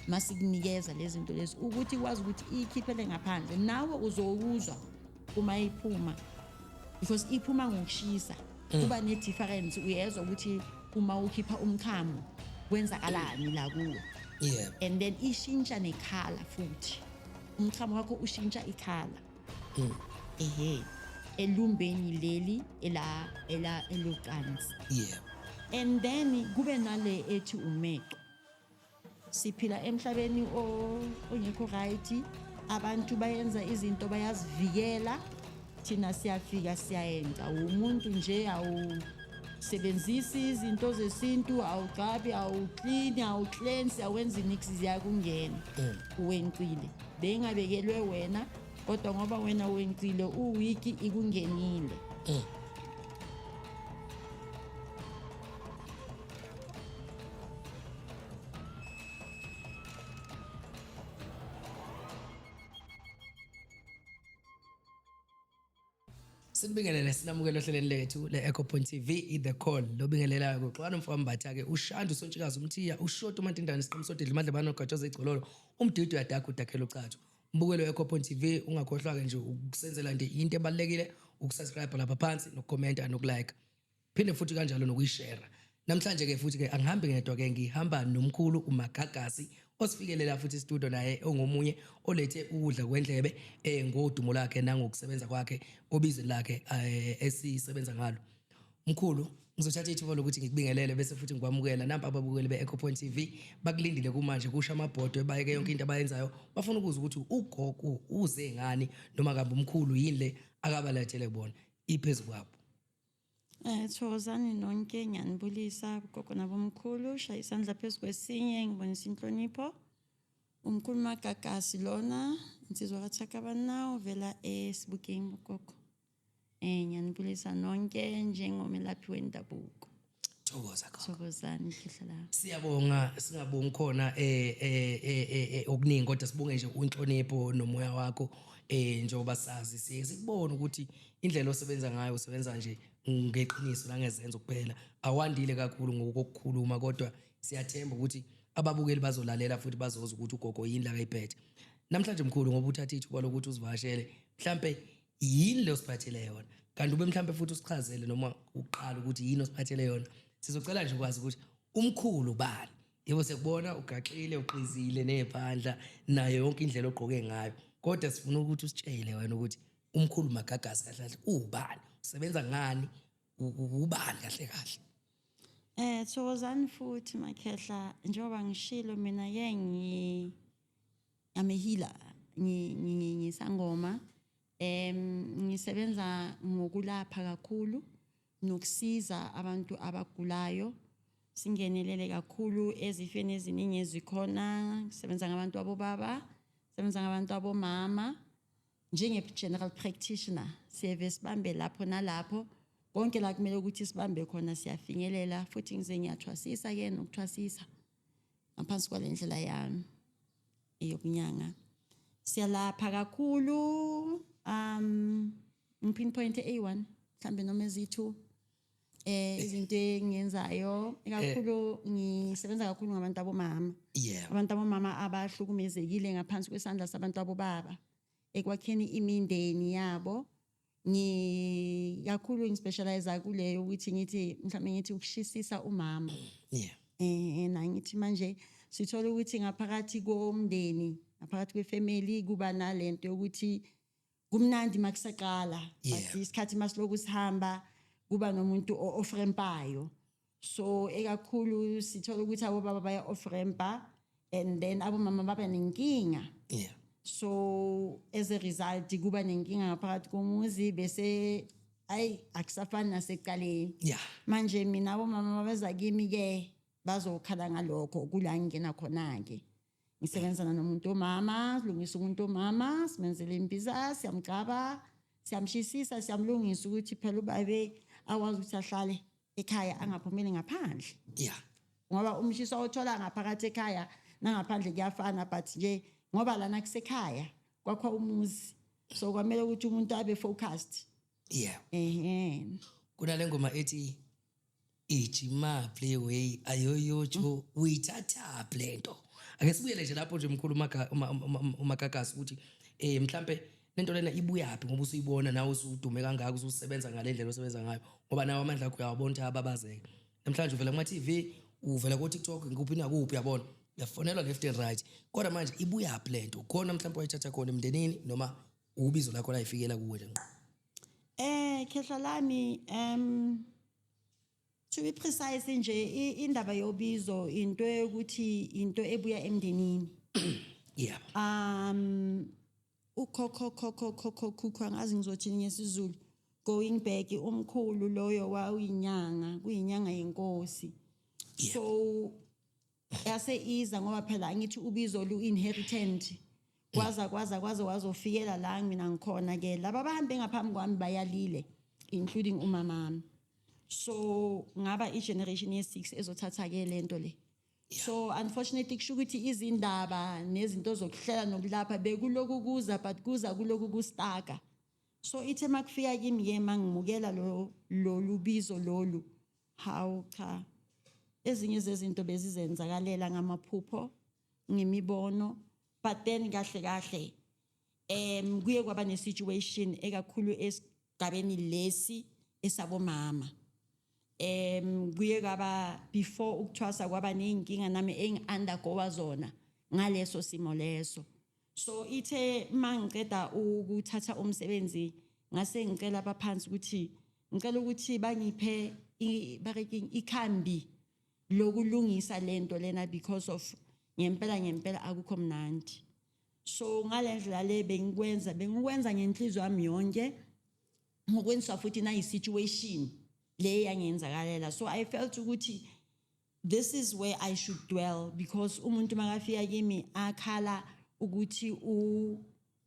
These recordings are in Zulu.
Masikunikeza lezi zinto lezi ukuthi kwazi ukuthi ikhiphele ngaphandle, nawe uzowuzwa uma iphuma, because iphuma ngokushisa. Kuba ne-difference, uyezwa ukuthi uma ukhipha umchamo kwenzakalani la kuwo. And then ishintsha nekhala futhi, umchamo wakho ushintsha ikhala. Ehe, elumbeni leli ela ela elocansi. And then kube nale ethi umeqo. Siphila emhlabeni ongekho right, abantu bayenza izinto bayazivikela, thina siyafika siyayenza. Umuntu nje awusebenzisi izinto zesintu, awugcabi, awuklini, awucleanse, awenzi nix, ziyakungena. Uwencile, bengabekelwe wena, kodwa ngoba wena wencile uwiki ikungenile. Sinibingelele, sinamukele ohlelweni lethu le-Echo Point TV, i-The Call. Lobingelelayo kuxwana umfo kaMbatha-ke, uShandu uSontshikazi uMthiya, uShoti uMantindane, Siqinisodidla uMadlebane ogatshoza igcololo, umdidi uyadakha udakhela ucathu. Mbukelo we-Echo Point TV, ungakhohlwa-ke nje ukusenzela nje into ebalulekile, ukusubscribe lapha phansi, nokukhomenta, nokulike. Phinde futhi kanjalo nokuyishare. Namhlanje ke futhi ke angihambi ngedwa ke, ngihamba nomkhulu uMagagasi osifikelela futhi studio, naye ongomunye olethe ukudla kwendlebe ngodumo lakhe nangokusebenza kwakhe obizweni lakhe esisebenza ngalo. Mkhulu, ngizothatha ithuba lokuthi ngikubingelele bese futhi ngikwamukela. Nampa ababukeli be-Echo Point TV bakulindile kumanje, kusha amabhodwe, bayeke yonke into abayenzayo, bafuna ukuzwa ukuthi ugogo uze ngani noma kambe umkhulu yini le akabalethele kubona iphezu kwabo. Thokozani nonke, ngiyanibulisa gogo nabomkhulu, shaya isandla phezu kwesinye ngibonisa inhlonipho. Umkhulu Magagasi lona, insizwa kaThakabana, uvela eSibukeng bogogo. Ngiyanibulisa nonke njengomelaphi wendabuko. Thokoza gogo. Thokozani khehla lami. Siyabonga, singabongi khona okuningi, kodwa sibonge nje inhlonipho nomoya wakho, njengoba sazi siye sikubone ukuthi indlela osebenza ngayo usebenza nje ngeqiniso nangezenzo kuphela, awandile kakhulu ngokukhuluma, kodwa siyathemba ukuthi ababukeli bazolalela futhi bazozwa ukuthi ugogo yini la kayiphethe namhlanje. Mkhulu, ngoba uthatha ithuba lokuthi uzivakashele, mhlambe yini le osiphathele yona, kanti ube mhlambe futhi usichazele noma uqala ukuthi yini osiphathele yona. Sizocela nje ukwazi ukuthi umkhulu bani. Yebo, siyakubona ugaxile, uqizile nephandla nayo yonke indlela ogqoke ngayo, kodwa sifuna ukuthi usitshele wena ukuthi umkhulu Magagasi kahle kahle ubani, usebenza ngani, ubani kahle kahle? Thokozani futhi makhehla, njengoba ngishilo mina ke ngi I'm a healer, ngisangoma. Ngisebenza ngokulapha kakhulu nokusiza abantu abagulayo. Singenelele kakhulu ezifeni eziningi ezikhona, ngisebenza ngabantu abobaba, sebenza ngabantu abomama. Njenge general practitioner siyeve sibambe lapho nalapho, konke la kumele ukuthi sibambe khona siyafinyelela, futhi ngize ngiyathwasisa ke nokuthwasisa ngaphansi kwale ndlela yami yokunyanga. Siyalapha kakhulu, ngipinpoint A1 mhlambe noma ezi2 izinto engiyenzayo kakhulu, ngisebenza kakhulu ngabantu abomama. Abantu abomama abahlukumezekile ngaphansi kwesandla sabantu abobaba ekwakheni imindeni yabo. Ngi kakhulu ngispecialize kuleyo ukuthi ngithi mhlawumbe ngithi ukushisisa umama. Na ngithi manje sithola ukuthi ngaphakathi komndeni, ngaphakathi kwefamily kuba nalento yokuthi kumnandi makusaqala, but isikhathi masiloku sihamba kuba nomuntu o-offrampayo. So ekakhulu sithola ukuthi abobaba baya off-rampa and then abomama baba nenkinga. So as a result kuba nenkinga ngaphakathi komuzi, bese ayi akusafani nasekuqaleni. Manje mina abomama babeza kimi ke bazokhala ngalokho, kula ngingena khona ke. Ngisebenzana nomuntu omama, silungisa umuntu omama, simenzele imbiza, siyamgcaba, siyamshisisa, siyamlungisa ukuthi phela ubabe akwazi ukuthi ahlale ekhaya angaphumeli ngaphandle. Ngoba umshiso awuthola ngaphakathi ekhaya nangaphandle kuyafana, but nje ngoba lana kusekhaya kwakho umuzi, so kwamele ukuthi umuntu abe focused. Kunale ngoma ethi ijima play way ayoyojo, uyithatha lento. Ake sibuyele nje lapho nje, mkhulu uMagagasi, ukuthi mhlambe lento lena ibuyaphi, ngoba usuyibona nawe usudume kangaka, ususebenza ngale ndlela osebenza ngayo, ngoba nawe amandla akho uyawabona ukuthi ayababazeka. Namhlanje uvela kuma-TV, uvela ko-TikTok, ngikuphi nakuphi, uyabona, uyafonelwa left and right. Kodwa manje ibuyaphi lento? Khona mhlawumbe wayithatha khona emndenini, noma ubizo lakho layifikela kuwe nje ngqo? Khehla lami, to be precise nje, indaba yobizo into yokuthi into ebuya emndenini. Ukhokho khokho khokho khukho, angazi ngizothini ngesiZulu, going back, umkhulu loyo wawuyinyanga, kuyinyanga yenkosi. So yase iza, ngoba phela angithi ubizo lu-inheritant, kwaza kwaza kwaze wazofikela la mina ngikhona ke. Laba abahambe ngaphambi kwami bayalile, including umamami, so ngaba i-generation ye-6 ezothatha ke lento le. So unfortunately kusho ukuthi izindaba nezinto zokuhlela nokulapha bekuloku kuza, but kuza kuloku kustaka. So ithe makufika kimi ke, mangimukela lo lolu bizo lolu, hawu cha, ezinye zezinto bezizenzakalela ngamaphupho, ngemibono. But then kahle kahle kuye kwaba ne-situation ekakhulu esigabeni lesi esabomama. Kuye kwaba before ukuthwasa, kwaba ney'nkinga nami engi-undergoa zona ngaleso simo leso. So ithe mangiceda ukuthatha umsebenzi, ngase ngicela abaphansi ukuthi ngicela ukuthi bangiphe bareking ikhambi lokulungisa lento lena, because of ngempela ngempela akukho mnandi. So ngale ndlela le bengikwenza ngenhliziyo yami yonke, ngokwenziswa futhi nayi-situation le yangenzakalela. So I felt ukuthi this is where I should dwell, because umuntu makafika kimi akhala ukuthi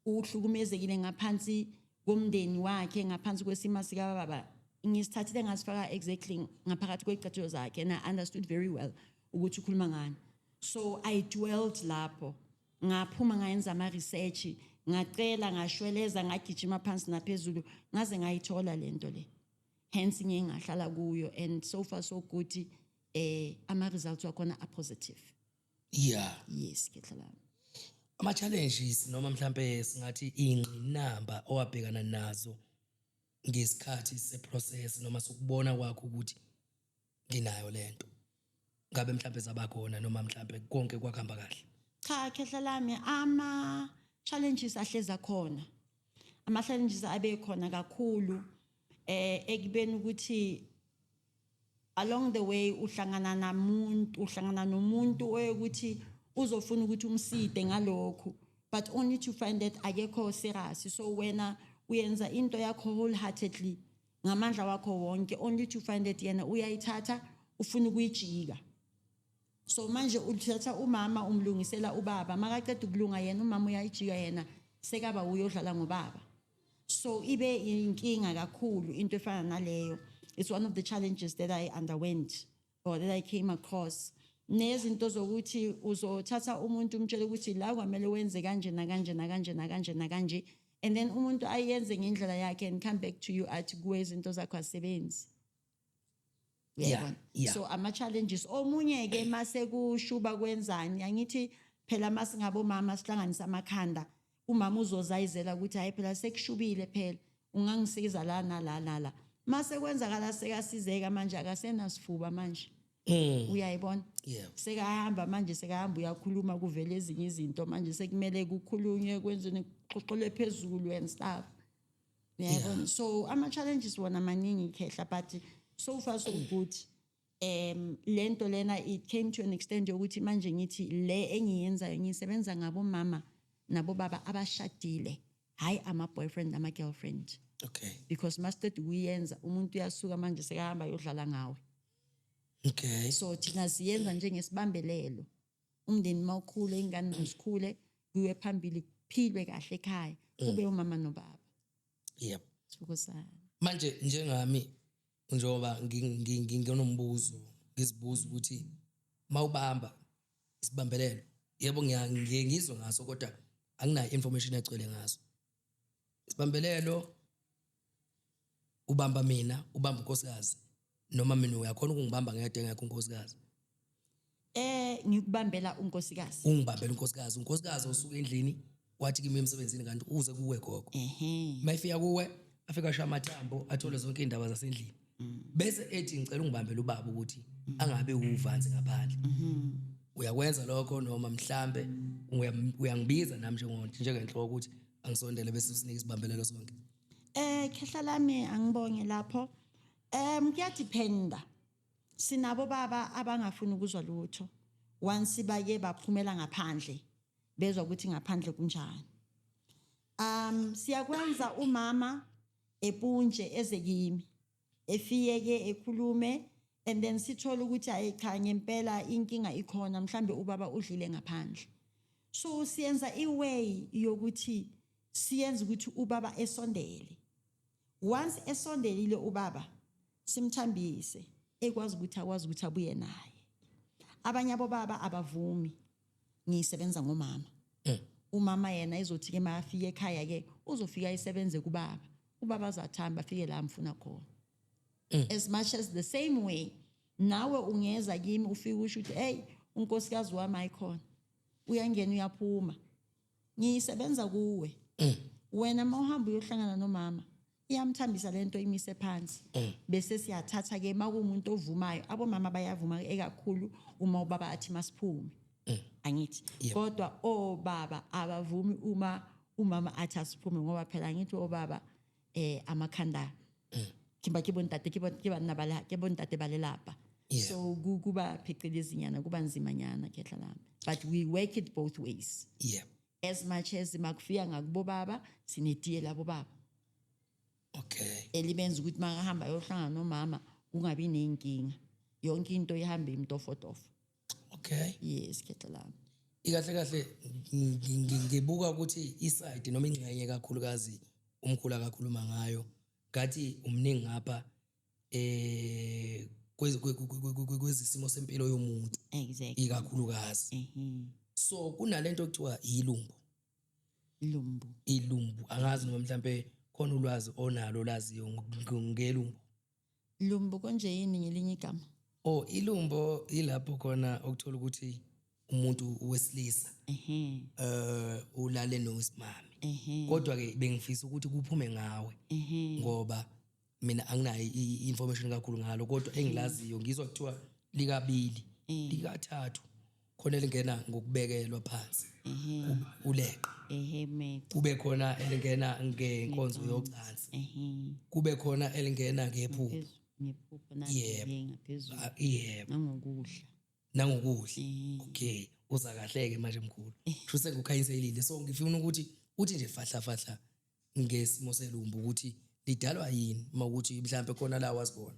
uhlukumezekile ngaphansi komndeni wakhe, ngaphansi kwesimo sikababa, ngisithathile ngasifaka exactly ngaphakathi kwey'cathulo zakhe, and I understood very well ukuthi ukhuluma ngani. So I dwelled lapho, ngaphuma ngayenza ama-research, ngacela, ngashweleza, ngagijima phansi naphezulu, ngaze ngayithola lento le. Hence ngiye ngahlala kuyo, and so far so good. Ama-results wakhona are positive. Yes, khehla lami. Ama-challenges, noma mhlambe singathi ingqinamba owabhekana nazo ngesikhathi se-process noma sokubona kwakho ukuthi nginayo lento, ngabe mhlambe zabakhona, noma mhlambe konke kwakuhamba kahle? Cha, khehla lami, ama-challenges ahlezi akhona. Ama-challenges abe khona kakhulu ekubeni ukuthi along the way uhlangana namuntu, uhlangana nomuntu oyokuthi uzofuna ukuthi umside ngalokhu, but only to find that akekho serious. So wena uyenza into yakho wholeheartedly, ngamandla wakho wonke, only to find that yena uyayithatha, ufuna ukuyijika. So manje uthatha umama, umlungisela ubaba, makaqeda ukulunga yena umama uyayijika, yena sekaba uyodlala ngobaba. So ibe inkinga kakhulu into efana naleyo. It's one of the challenges that I underwent or that I came across. Nezinto zokuthi uzothatha umuntu, umtshele ukuthi la kwamele wenze kanje nakanje nakanje nakanje nakanje, and then umuntu ayenze ngendlela yakhe and come back to you athi kuwe izinto zakho azisebenzi. Uyayibona? Yeah. So ama-challenges omunye-ke mase kushuba kwenzani, angithi phela masingabomama sihlanganisa amakhanda, umama uzozayizela ukuthi hayi phela sekushubile phela, ungangisiza la nala nala. Mase kwenzakala sekasizeka manje, akasenasifuba manje. Uyayibona? Yeah. Sekahamba manje, sekahamba uyakhuluma, kuvele ezinye izinto manje, sekumele kukhulunywe, kwenziwe, kuxoxelwe phezulu and stuff, uyayibona? So ama-challenges wona maningi, khehla, but so far so good. Lento lena, it came to an extent yokuthi manje ngithi le engiyenzayo, ngisebenza ngabomama nabobaba abashadile, hayi ama-boyfriend, ama-girlfriend. Because masiqeda ukuyenza, umuntu uyasuka manje sekahamba yodlala ngawe. So thina siyenza njengesibambelelo, umndeni mawukhule, ingane mazikhule, kuye phambili, kuphilwe kahle ekhaya, kube umama nobaba. Thokozani. Manje njengami, njengoba nginombuzo, ngizibuza ukuthi mawubamba isibambelelo, yebo, ngiye ngizwe ngaso, kodwa anginayo information egcwele ngaso. Isibambelelo, ubamba mina, ubamba unkosikazi, noma mina uyakhona ukungibamba ngedwa engekho unkosikazi? Ngikubambela unkosikazi. Ungibambela unkosikazi, unkosikazi osuka endlini wathi kimi emsebenzini, kanti uze kuwe gogo. Mayifika kuwe, afika ashaya amathambo, athole zonke iy'ndaba zasendlini, bese ethi, "Ngicela ungibambele ubaba ukuthi angabe uvanzi ngaphandle." Uyakwenza lokho, noma mhlambe uyangibiza nami njengenhloko ukuthi angisondele, bese usinike isibambelelo sonke? Khehla lami, angibonge lapho. Kuyadependa. Sinabo baba abangafuni ukuzwa lutho. Once bake baphumela ngaphandle, bezwa ukuthi ngaphandle kunjani. Siyakwenza umama epunje eze kimi. Efike ke ekhulume, and then sithola ukuthi ayi cha, ngempela inkinga ikhona, mhlambe ubaba udlile ngaphandle. So siyenza iway yokuthi siyenze ukuthi ubaba esondele. Once esondelile ubaba, simthambise, ekwazi ukuthi akwazi ukuthi abuye naye. Abanye abobaba abavumi. Ngisebenza ngomama. Umama yena ezothi ke makafika ekhaya ke, uzofika isebenze kubaba. Ubaba azathamba, afike la amfuna khona. As much as the same way nawe ungeza kimi, ufike usho ukuthi, "Hey, unkosikazi wami ayikhona, uyangena uyaphuma." Ngisebenza kuwe wena. Mawuhamba uyohlangana nomama, iyamthambisa lento, imise phansi, bese siyathatha ke. Makuwumuntu ovumayo, abomama bayavuma ekakhulu uma ubaba athi masiphume, angithi? Kodwa obaba abavumi uma umama athi asiphume, ngoba phela angithi obaba amakhanda ke ba ke bontate, ke banna ba ke bontate ba lelapa. So kuba phecelezi nyana, kuba nzima nyana, khehla lami, but we work it both ways. As much as makufika ngakubo baba, sinetiye labo baba elibenza ukuthi makahamba ayohlangana nomama kungabi nenkinga, yonke into ihambe imtofotofo. Yes, khehla lami. Ikahle kahle ngibuka ukuthi iside noma ingxenye kakhulukazi umkhulu akakhuluma ngayo ngathi umningi ngapha kwezisimo sempilo yomuntu, ikakhulukazi. So kunalento ekuthiwa ilumbo. Lumbu. Ilumbu, angazi noma mhlambe khona ulwazi onalo laziyo ngelumbo. Lumbu konje yini ngelinye igama? Oh, ilumbo ilapho khona okuthola ukuthi umuntu wesilisa ulale nowesimame. Kodwa ke bengifisa ukuthi kuphume ngawe, ngoba mina anginayo i-information kakhulu ngalo, kodwa engilaziyo ngizwa kuthiwa likabili, likathathu khona elingena ngokubekelwa phansi, uleqa, ehe me kube khona elingena ngenkonzo yocansi, kube khona elingena ngephupho. Ngephupho. Nangaphezulu. Ah, yebo. Nangokudla. Nangokudla. Okay, uza kahle-ke manje mkhulu, kusho sengukhanyiselile. So ngifuna ukuthi uthi nje fahla fahla ngesimo selumbu, ukuthi lidalwa yini, uma ukuthi mhlampe khona la wazi khona,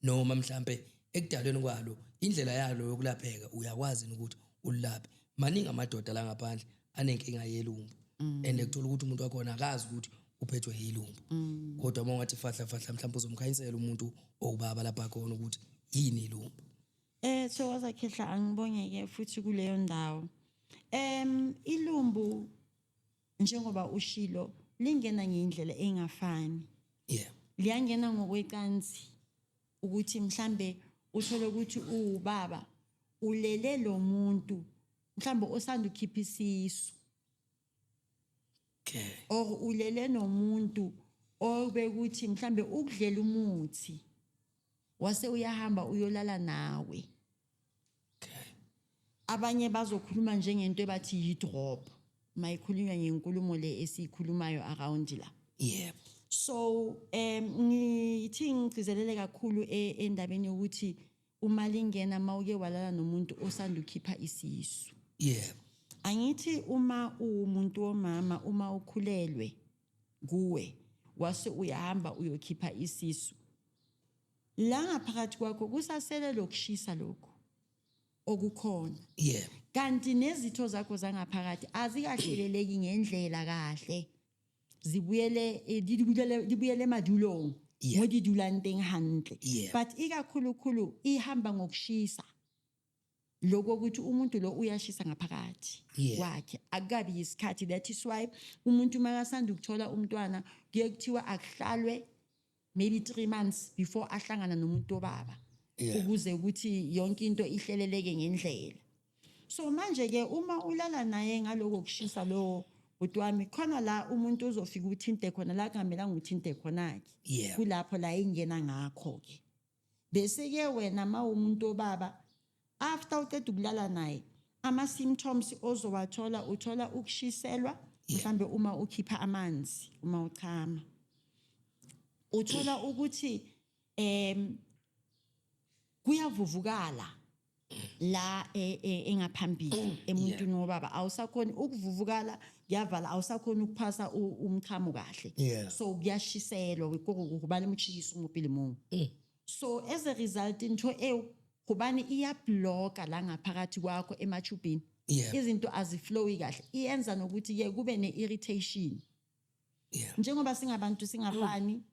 noma mhlampe ekudalweni kwalo, indlela yalo yokulapheka, uyakwazi yini ukuthi ulilaphe? Maningi amadoda la ngaphandle anenkinga yelumbu, and kuthola ukuthi umuntu wakhona akazi ukuthi uphethwe yilumbu. Kodwa uma ungathi fahla fahla, mhlawumbe uzomkhanyisela umuntu owubaba lapha khona ukuthi yini ilumbu. Thokoza khehla, angibonge ke futhi kuleyo ndawo. Ilumbu, njengoba ushilo, lingena ngendlela engafani. Liyangena ngokwecansi, ukuthi mhlambe uthole ukuthi uwubaba ulele lo muntu mhlambe osanda ukhipha isisu, or ulele nomuntu obekuthi mhlambe ukudlela umuthi, wase uyahamba uyolala nawe. Abanye bazokhuluma njengento ebathi yi-drop, mayikhulunywa ngenkulumo le esiyikhulumayo around la. So ngithi ngigcizelele kakhulu endabeni yokuthi uma lingena, mawuke walala nomuntu osanda ukhipha isisu. Angithi uma uwumuntu womama, uma ukhulelwe kuwe, wase uyahamba uyokhipha isisu, la ngaphakathi kwakho kusasele lokushisa lokhu okukhona, kanti nezitho zakho zangaphakathi azikahleleleki ngendlela kahle, zibuyele di buyele madulong mo di dulang teng hantle. But ikakhulukhulu ihamba ngokushisa lokho, ukuthi umuntu lo uyashisa ngaphakathi kwakhe, akukabi yisikhathi. That is why umuntu makasanda ukuthola umntwana kuye kuthiwa akuhlalwe maybe 3 months before ahlangana nomuntu obaba. Ukuze ukuthi yonke into ihleleleke ngendlela. So manje ke uma ulala naye ngaloko kushisa lo bhuti wami, khona la umuntu uzofika uthinte khona la kungamelanga uthinte khona ke. Kulapho la ingena ngakho ke. Bese ke wena mawumuntu obaba, after uqeda ukulala naye, ama symptoms ozowathola, uthola ukushiselwa, mhlambe uma ukhipha amanzi, uma uchama, uthola ukuthi kuyavuvukala la engaphambili emuntwini wobaba. Awusakhoni ukuvuvukala, kuyavala, awusakhoni ukuphasa umchamo kahle. So kuyashiselwa hobane motjhiso mo pele moo. So as a result, ntho eo hobane iyabloka la ngaphakathi kwakho emathubhini, izinto aziflowi kahle, iyenza nokuthi-ke kube ne-irritation. Njengoba singabantu singafani,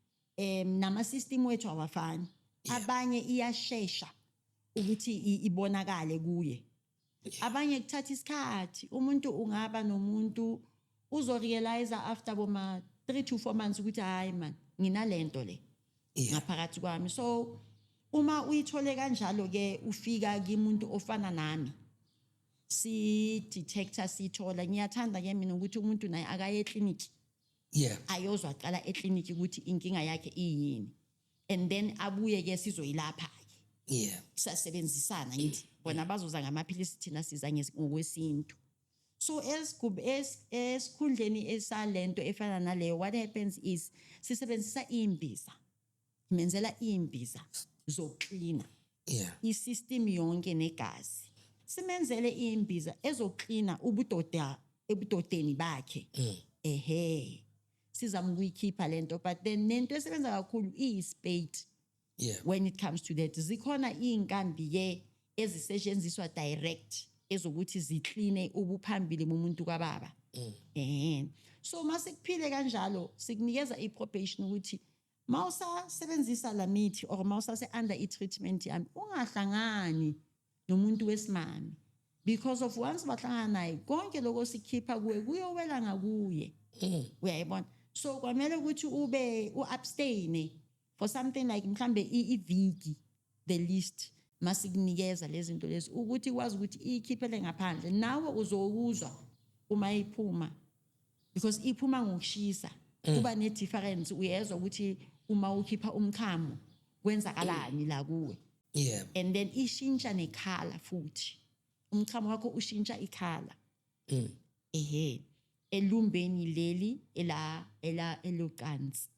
nama-system wethu awafani. Abanye iyashesha ukuthi ibonakale kuye, abanye kuthatha isikhathi. Umuntu ungaba nomuntu uzorealize after boma 3 to 4 months ukuthi hayi man, nginalento le ngaphakathi kwami. So uma uyithole kanjalo ke, ufika kimuntu ofana nami, si detector, sithola. Ngiyathanda ke mina ukuthi umuntu naye akaye ekliniki, ayozwa qala ekliniki ukuthi inkinga yakhe iyini, and then abuye ke sizoyilapha ke. Sasebenzisana, ngithi bona bazoza ngamaphilisi, thina siza ngokwesintu. So esikhundleni esalento efana naleyo, what happens is sisebenzisa imbiza, menzela imbiza zokuklina isystem yonke negazi, simenzele imbiza ezoklina ubudoda ebudodeni bakhe. Ehe, sizama ukuyikhipha lento, but then nento esebenza kakhulu iyi-spade. When it comes to that, zikhona iy'nkambi ke ezisetshenziswa direct ezokuthi zikline ubuphambili bomuntu kababa. Ehhe, so masekuphile kanjalo, sikunikeza i-probation ukuthi mawusasebenzisa la mithi or mawusase under i-treatment yami, ungahlangani nomuntu wesimame, because of once bahlangana naye, konke lokho sikhipha kuwe kuyowela ngakuye, uyayibona? So kwamele ukuthi ube u-abstain for something like mhlambe iviki the least, masikunikeza lezi zinto lezi ukuthi kwazi ukuthi iyikhiphele ngaphandle. Nawe uzokuzwa uma iphuma, because iphuma ngokushisa, kuba ne-difference, uyezwa ukuthi uma ukhipha umchamo kwenzakalani la kuwe. And then ishintsha nekhala futhi, umchamo wakho ushintsha ikhala, ehe, elumbeni leli ela elocansi.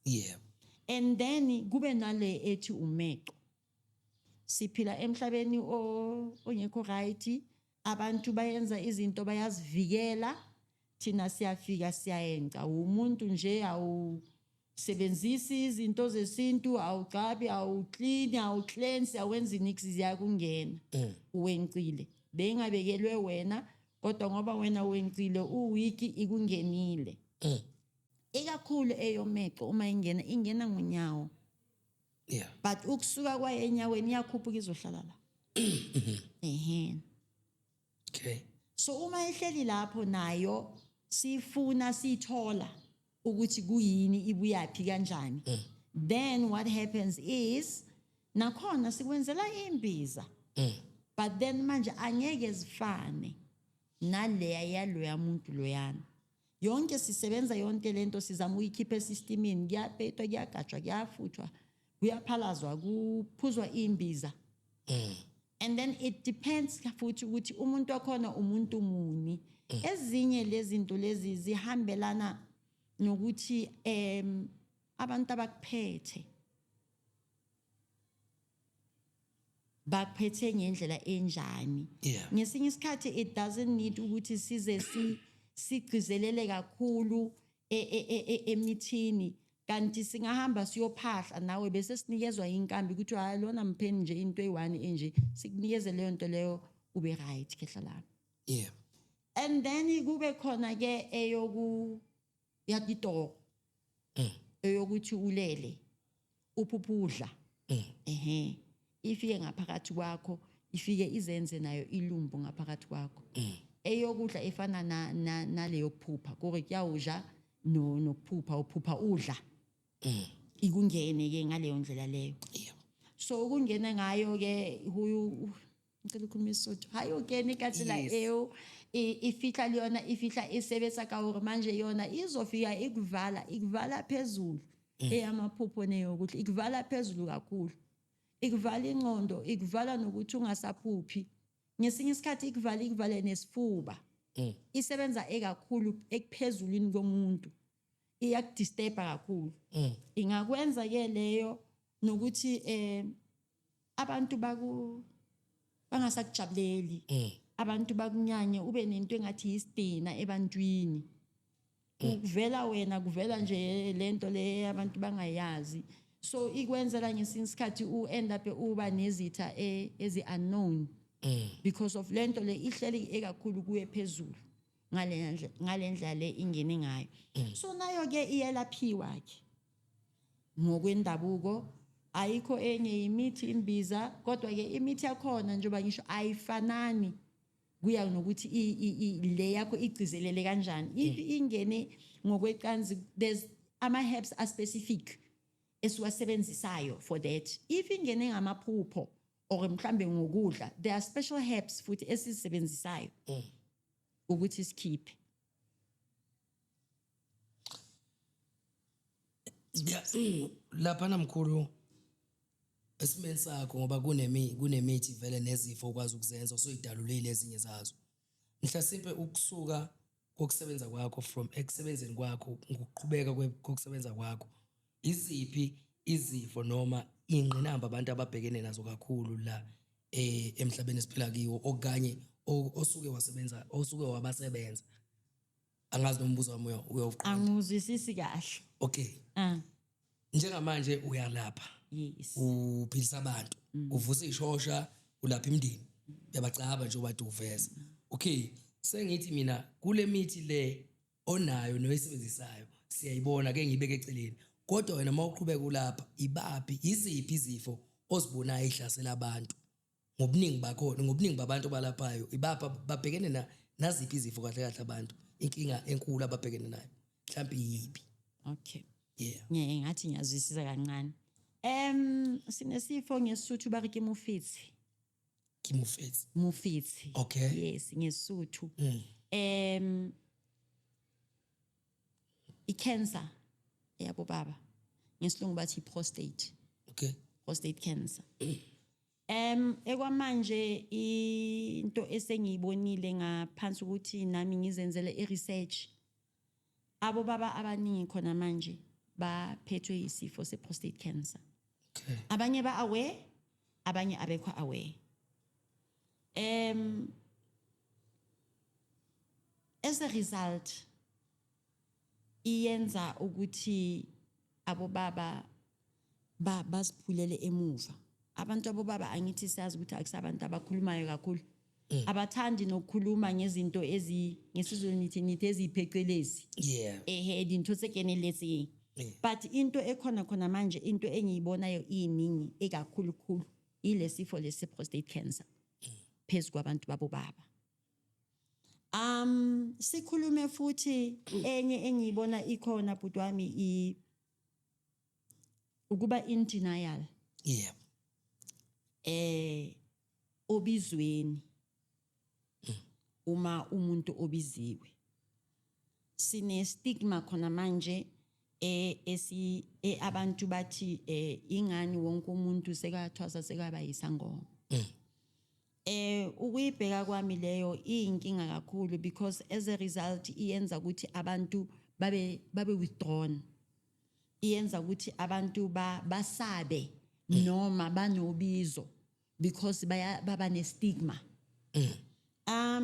And then kube nale ethi umeco. Siphila emhlabeni ongekho right, abantu bayenza izinto bayazivikela, thina siyafika siyayenca umuntu nje, awusebenzisi izinto zesintu, awugcabi, awuclean, awucleanse, awenzi nix, ziyakungena. Uwencile, bengabekelwe wena, kodwa ngoba wena wencile, uwiki ikungenile. Ikakhulu eyomeco, uma ingena, ingena ngonyawo. But ukusuka kwayo enyaweni iyakhuphuka, izohlala la, ehe. So uma ihleli lapho nayo, sifuna sithola ukuthi kuyini, ibuyaphi, kanjani. Then what happens is nakhona sikwenzela imbiza, but then manje angeke zifane naleya yaloya muntu loyana. Yonke sisebenza yonke lento, sizama ukuyikhipha esystemini, kuyapetwa, kuyagajwa, kuyafuthwa, kuyaphalazwa, kuphuzwa imbiza. And then it depends futhi ukuthi umuntu wakhona umuntu muni. Ezinye lezi zinto lezi zihambelana nokuthi abantu abakuphethe bakuphethe ngendlela enjani. Ngesinye isikhathi it doesn't need ukuthi size sigcizelele kakhulu emithini, kanti singahamba siyophahla nawe, bese sinikezwa inkambi ukuthi hayi, lona mpheni nje into eyi-one enje, sikunikeze leyo nto leyo, ube right, khehla lami. And then kube khona ke eyoku yakitoro, eyokuthi ulele uphuphudla, ehe, ifike ngaphakathi kwakho, ifike izenze nayo ilumbu ngaphakathi kwakho. Eyokudla efana naleyo kuphupha kore kuyawudla nokuphupha, uphupha udla, ikungene ke ngaleyo ndlela leyo. So ukungena ngayo ke huyu, ngicela ukukhuluma isiSotho, ha yo kene ka tsela eo e fihla le yona, e fihla e sebetsa ka hore manje yona izofika ikuvala, ikuvala phezulu. Eyamaphupho neyokuthi ikuvala phezulu kakhulu, ikuvala ingqondo, ikuvala nokuthi ungasaphuphi ngesinye isikhathi, ikuvala, ikuvale nesifuba. Isebenza ekakhulu ekuphezulwini komuntu, iyakudisturba kakhulu. Ingakwenza ke leyo nokuthi abantu baku bangasakujabuleli, abantu bakunyanye, ube nento engathi yisidina ebantwini. Kuvela wena, kuvela nje lento le abantu bangayazi. So ikwenzela ngesinye isikhathi u-end up uba nezitha ezi-unknown because of lento le ihleli ekakhulu kuye phezulu ngale ndlela le ingene ngayo. So nayo ke iyelaphiwa ke ngokwendabuko, ayikho enye imithi imbiza, kodwa ke imithi yakhona, njengoba ngisho, ayifanani, kuya nokuthi le yakho igcizelele kanjani. If ingene ngokwecansi, there's ama herbs are specific esiwasebenzisayo for that. If ingene ngamaphupho or mhlambe ngokudla, there are special herbs futhi esizisebenzisayo ukuthi sikhiphe. Yeah, lapha namkhulu esimeni sakho, ngoba kunemithi vele nezifo okwazi ukuzenza, usuyidalulile ezinye zazo. Mhlasimpe ukusuka kokusebenza kwakho, from ekusebenzeni kwakho, ngokuqhubeka kokusebenza kwakho, iziphi izifo noma ingqinamba abantu ababhekene nazo kakhulu la emhlabeni esiphila kiwo, okanye osuke wasebenza, osuke wabasebenza? Angazi nombuzo wami uyawuqonda. Angizwisisi kahle. Okay. Njengamanje uyalapha. Yes. Uphilisa abantu, uvusa ishosha, ulapha imindeni, uyabacaba nje ubade uveza. Okay, sengithi mina kule mithi le onayo noyisebenzisayo siyayibona ke, ngibeke eceleni. Kodwa wena mawuqhubeka ulapha, ibaphi iziphi izifo ozibonayo ihlasela abantu ngobuningi bakhona, ngobuningi babantu balaphayo? Ibapha babhekene na naziphi izifo kahle kahle abantu, inkinga enkulu ababhekene nayo mhlawumbe yipi? Okay. Yeah. Ngathi ngiyazwisisa kancane. Sinesifo ngeSotho ba re ke mofetsi. Ke mofetsi. Mofetsi. Okay. Yes, ngeSotho. I-cancer yabo baba. Ngesilungu bathi prostate. Okay. Prostate cancer. Ekwamanje into esengiyibonile ngaphansi ukuthi nami ngizenzele i-research, abo baba abaningi khona manje baphethwe isifo se-prostate cancer. Okay. Abanye ba aware, abanye abekho aware. As a result iyenza ukuthi abobaba baziphulele emuva. Abantu abobaba, angithi siyazi ukuthi akusabantu abakhulumayo kakhulu. Abathandi nokukhuluma ngezinto ezi ngesizulu nithi eziphecelezi. Ehe, dintho tse keneletseng. But into ekhona khona manje, into engiyibonayo iningi ekakhulukhulu ilesifo lesi prostate cancer phezu kwabantu babo baba. Sikhulume futhi enye engiyibona ikhona bhuti wami, ukuba in denial. Obizweni uma umuntu obiziwe, sine stigma khona manje esi abantu bathi ingani wonke umuntu sekathwasa sekaba yisangoma. Ukuyibheka kwami leyo iyinkinga kakhulu, because as a result iyenza ukuthi abantu babe withdrawn, iyenza ukuthi abantu basabe noma banobizo because baba ne stigma.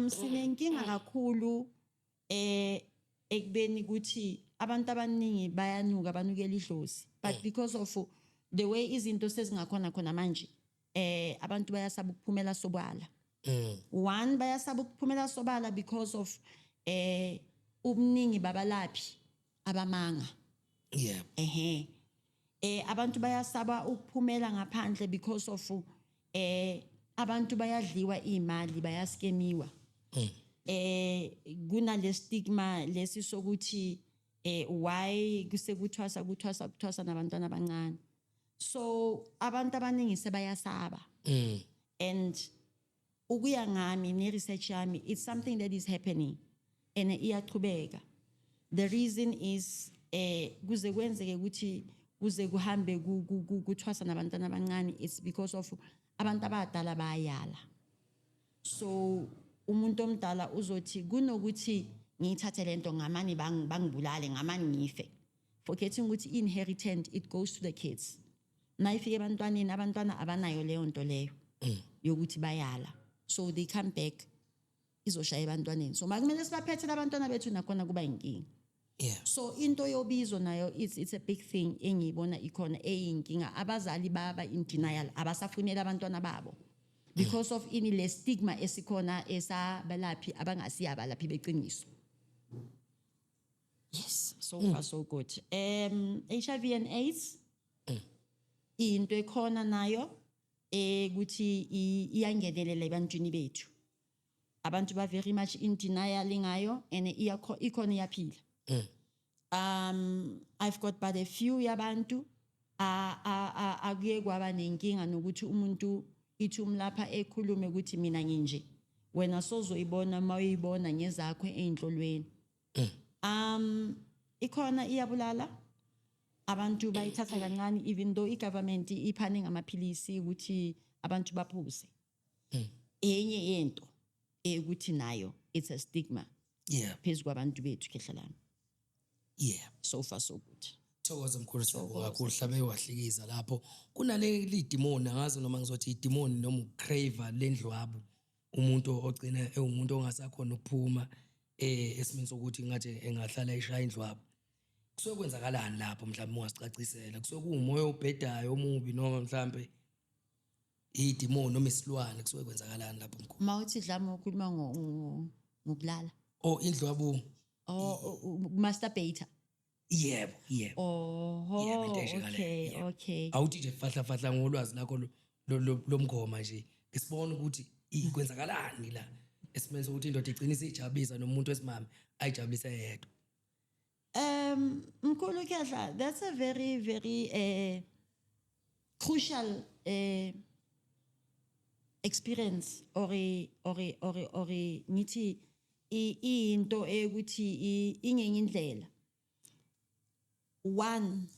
Sinenkinga kakhulu ekubeni ukuthi abantu abaningi bayanuka, banukela idlozi, but because of the way izinto sezingakhona khona manje, abantu bayasaba ukuphumela sobala. One, bayasaba ukuphumela sobala because of ubuningi babalaphi abamanga. Ehhe. Abantu bayasaba ukuphumela ngaphandle because of abantu bayadliwa imali, bayaskemiwa. Kunale stigma lesi sokuthi why kusekuthwasa, kuthwasa, kuthwasa nabantwana abancane. So abantu abaningi sebayasaba. And ukuya ngami ne-research yami, it's something that is happening and iyachubeka. The reason is kuze kwenzeke ukuthi kuze kuhambe kuthwasa nabantwana abancane, it's because of abantu abadala bayala. So umuntu omdala uzothi kunokuthi ngiyithathe lento ngamani bangibulale, ngamani ngife, forgetting ukuthi inheritance, it goes to the kids. Nayifike ebantwaneni, abantwana abanayo leyo nto leyo yokuthi bayala, so they come back, izoshaya ebantwaneni. So makumele sibaphethele abantwana bethu, nakhona kuba inkinga. So into yobizo nayo, it's a big thing engiyibona ikhona eyinkinga. Abazali baba in denial, abasafunela abantwana babo because of ini? Le stigma esikhona esabalaphi abangasiya abalaphi beqiniso. Yes, so far so good. HIV and AIDS, into ekhona nayo ukuthi iyangenelela ebantwini bethu. Abantu ba very much in denial ngayo and ikhona, iyaphila. I've got but a few yabantu akuye kwaba nenkinga nokuthi umuntu ithi umlapha ekhulume ukuthi mina nginje, wena sozoyibona mawuyibona ngezakho eyinhlolweni. Ikhona, iyabulala. Abantu bayithatha kancane, even though i-government iphane ngamaphilisi ukuthi abantu baphuze. Enye yento ukuthi nayo it's a stigma phezu kwabantu bethu, khehla lami. So far so good. Thokoza mkhulu, siyabonga kakhulu. Hlabe wahlikiza lapho kunale lidimoni, angazi noma ngizothi idimoni noma ucrave lendlwabu, umuntu ogcina ewumuntu ongasakhona ukuphuma esimeni sokuthi ngathi engahlala eshaya indlwabu. Kusuke kwenzakalani lapho? Mhlawumbe ungasicacisela, kusuke kuwumoya obhedayo omubi noma mhlambe idimoni noma isilwane? Kusuke kwenzakalani lapho, mkhulu? Mawuthi dlama, ukhuluma ngokulala? Oh, indlwabu. Oh, masturbator? Yebo. Oho. Yebo, into enjengaleyo, yebo. Okay. Awuthi nje fahla fahla ngolwazi lakho lomngoma nje, ngisibona ukuthi kwenzakalani la esimeni sokuthi indoda igcina isijabulisa nomuntu wesimame ayijabulise yedwa. Mkhulu Khehla, that's a very, very crucial experience or a ngithi into ekuthi ingenye indlela. One,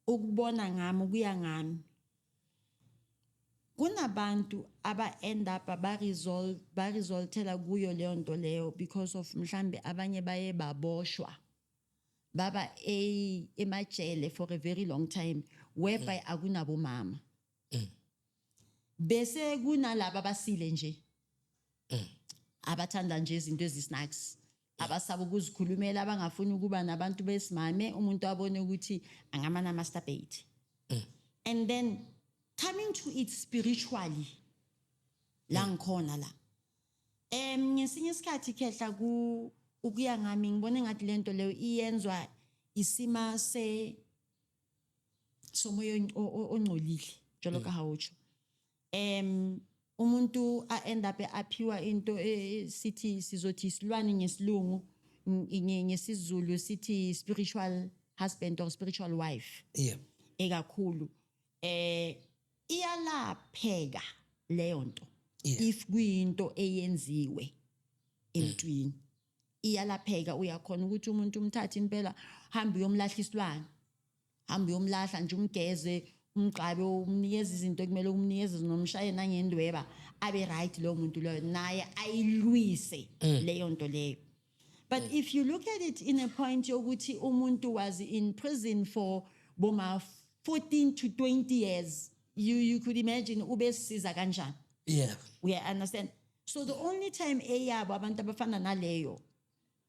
ukubona ngami, ukuya ngami, kunabantu aba end up ba resolve ba resultela kuyo leyo nto leyo because of mhlambe abanye baye baboshwa, baba emajele for a very long time, whereby akunabomama, bese kunalaba abasile nje, abathanda nje izinto ezisnacks, abasaba ukuzikhulumela, abangafuni ukuba nabantu besimame. Umuntu abone ukuthi angamana masturbate. And then coming to it spiritually, la ngikhona la, ngesinye isikhathi, khehla, ku ukuya ngami ngibona engathi lento leyo iyenzwa isima se somoya ongcolile, njalo ka hawutsho. Umuntu a end up aphiwa into sithi sizothi isilwane ngesilungu, ngesiZulu sithi spiritual husband or spiritual wife. Ekakhulu iyalapheka leyo nto. If kuyinto eyenziwe emntwini, iyalapheka. Uyakhona ukuthi umuntu umthathe impela, hambe uyomlahla isilwane, hambe uyomlahla nje, umgeze, umgqabe, umnikeze izinto ekumele umnikeze, nomshaye nangendweba, abe right loyo muntu loyo, naye ayilwise leyo nto leyo. But if you look at it in a point yokuthi umuntu was in prison for boma 14 to 20 years, you could imagine ubesiza kanjani. We understand. So the only time eyabo abantu abafana naleyo,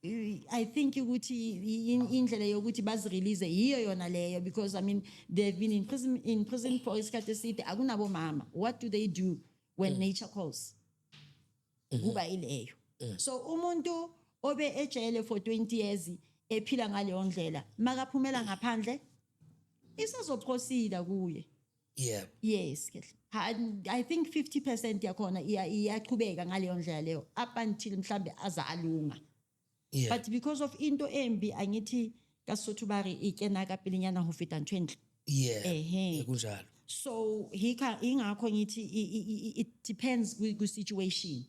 I think ukuthi indlela yokuthi bazirelease yiyo yona leyo, because I mean, they've been in prison for isikhathi eside, akunabo mama. What do they do when nature calls? Kuba ileyo. So umuntu obe ejele for 20 years ephila ngaleyo ndlela, makaphumela ngaphandle isazoproceeda kuye. Yes, kehle. I think 50% yakhona iyaqhubeka ngaleyo ndlela leyo up until mhlambe aza alunga. But because of into embi, angithi ka Sesotho ba re e kena ka pelenyana ho feta ntho e ntle. Ehhe. Kunjalo. So ingakho ngithi it depends ku situation,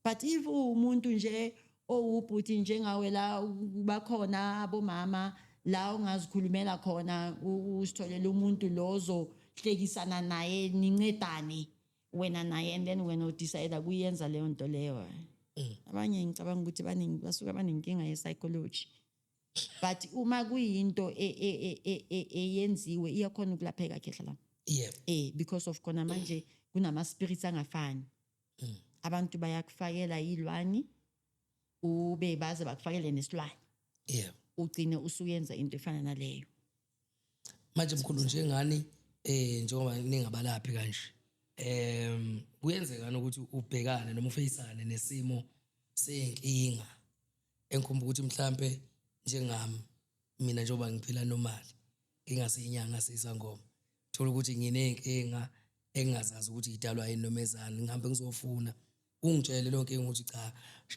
but if umuntu nje owubhuti njengawe, la bakhona abomama la ungazikhulumela khona, usitholele umuntu lo ozohlekisana naye, nincedane wena naye, and then wena udecide kuyenza leyo nto leyo. Abanye ngicabanga ukuthi baningi basuka banenkinga ye-psychology, but uma kuyinto eyenziwe, iyakhona ukulapheka, khehla lami. Because of khona manje kunama spirits angafani. Abantu bayakufakela ilwani, ube baze bakufakele nesilwane, ugcine usuyenza into efana naleyo. Manje mkhulu, njengani njengoba ningabalaphi kanje, kuyenzeka ukuthi ubhekane noma ufeyisane nesimo senkinga engikhumba ukuthi mhlambe njengami mina, njengoba ngiphila normal, ngingasiyinyanga sisangoma, thola ukuthi nginenkinga engingazazi ukuthi idalwa yini noma ezani, ngihambe ngizofuna ungitshele leyo nkinga ukuthi cha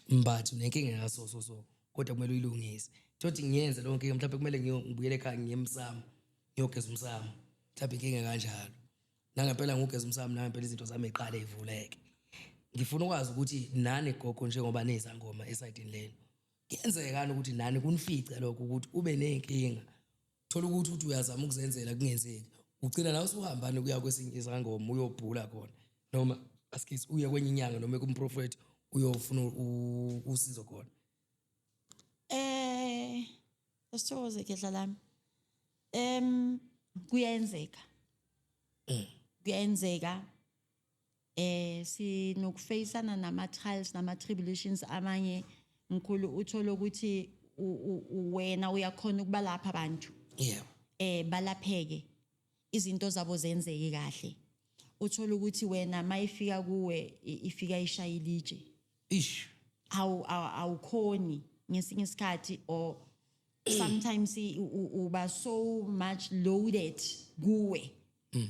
Mbatha, unenkinga ngaso so so, kodwa kumele uyilungise. Thothi ngiyenze leyo nkinga, mhlawumbe kumele ngibuyele ekhaya, ngiye emsamo, ngiyogeza umsamo, mhlawumbe inkinga kanjalo. Nangempela ngugeza umsamo, nangempela izinto zami iqale ivuleke. Ngifuna ukwazi ukuthi nani gogo, njengoba nizangoma esayidini lenu, kuyenzekani ukuthi nani kunifice lokho ukuthi ube nenkinga, thola ukuthi uthi uyazama ukuzenzela kungenzeki, ugcina nawe usuhambane kuya kwesinye isangoma uyobhula khona, noma asikisi uye kwenye inyanga noma kumprofeti uyofuna usizo khona? Asithokoze, khehla lami. Kuyenzeka. Kuyenzeka. Sinokufeyisana nama trials, nama tribulations amanye, mkhulu, uthola ukuthi wena uyakhona ukubalapha abantu. Balapheke. Izinto zabo zenzeke kahle. Uthola ukuthi wena mayifika kuwe ifika ishaya ilitshe. Ish. Awukhoni ngesinye isikhathi, or sometimes uba so much loaded kuwe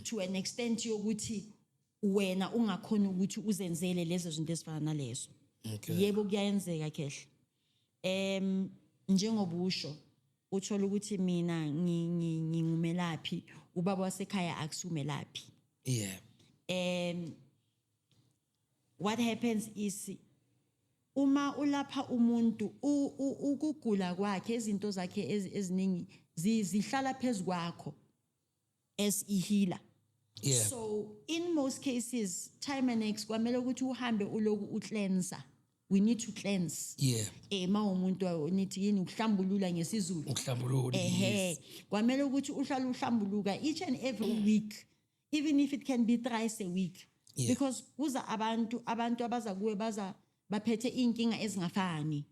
to an extent yokuthi wena ungakhona ukuthi uzenzele lezo zinto ezifana nalezo. Yebo, kuyayenzeka, khehla. Njengobusho, uthola ukuthi mina ngingumelaphi, ubaba wasekhaya akusumelaphi. What happens is uma ulapha umuntu, ukugula kwakhe, izinto zakhe eziningi zihlala phezu kwakho as i-healer. So in most cases, time and x kwamele ukuthi uhambe uloku ucleansa. We need to cleanse. Ma umuntu nithi yini, ukuhlambulula ngesiZulu? Ukuhlambulula. Ehe. Kwamele ukuthi uhlale uhlambuluka each and every week, even if it can be thrice a week, because kuza abantu abaza kuwe, baza baphethe inkinga ezingafani.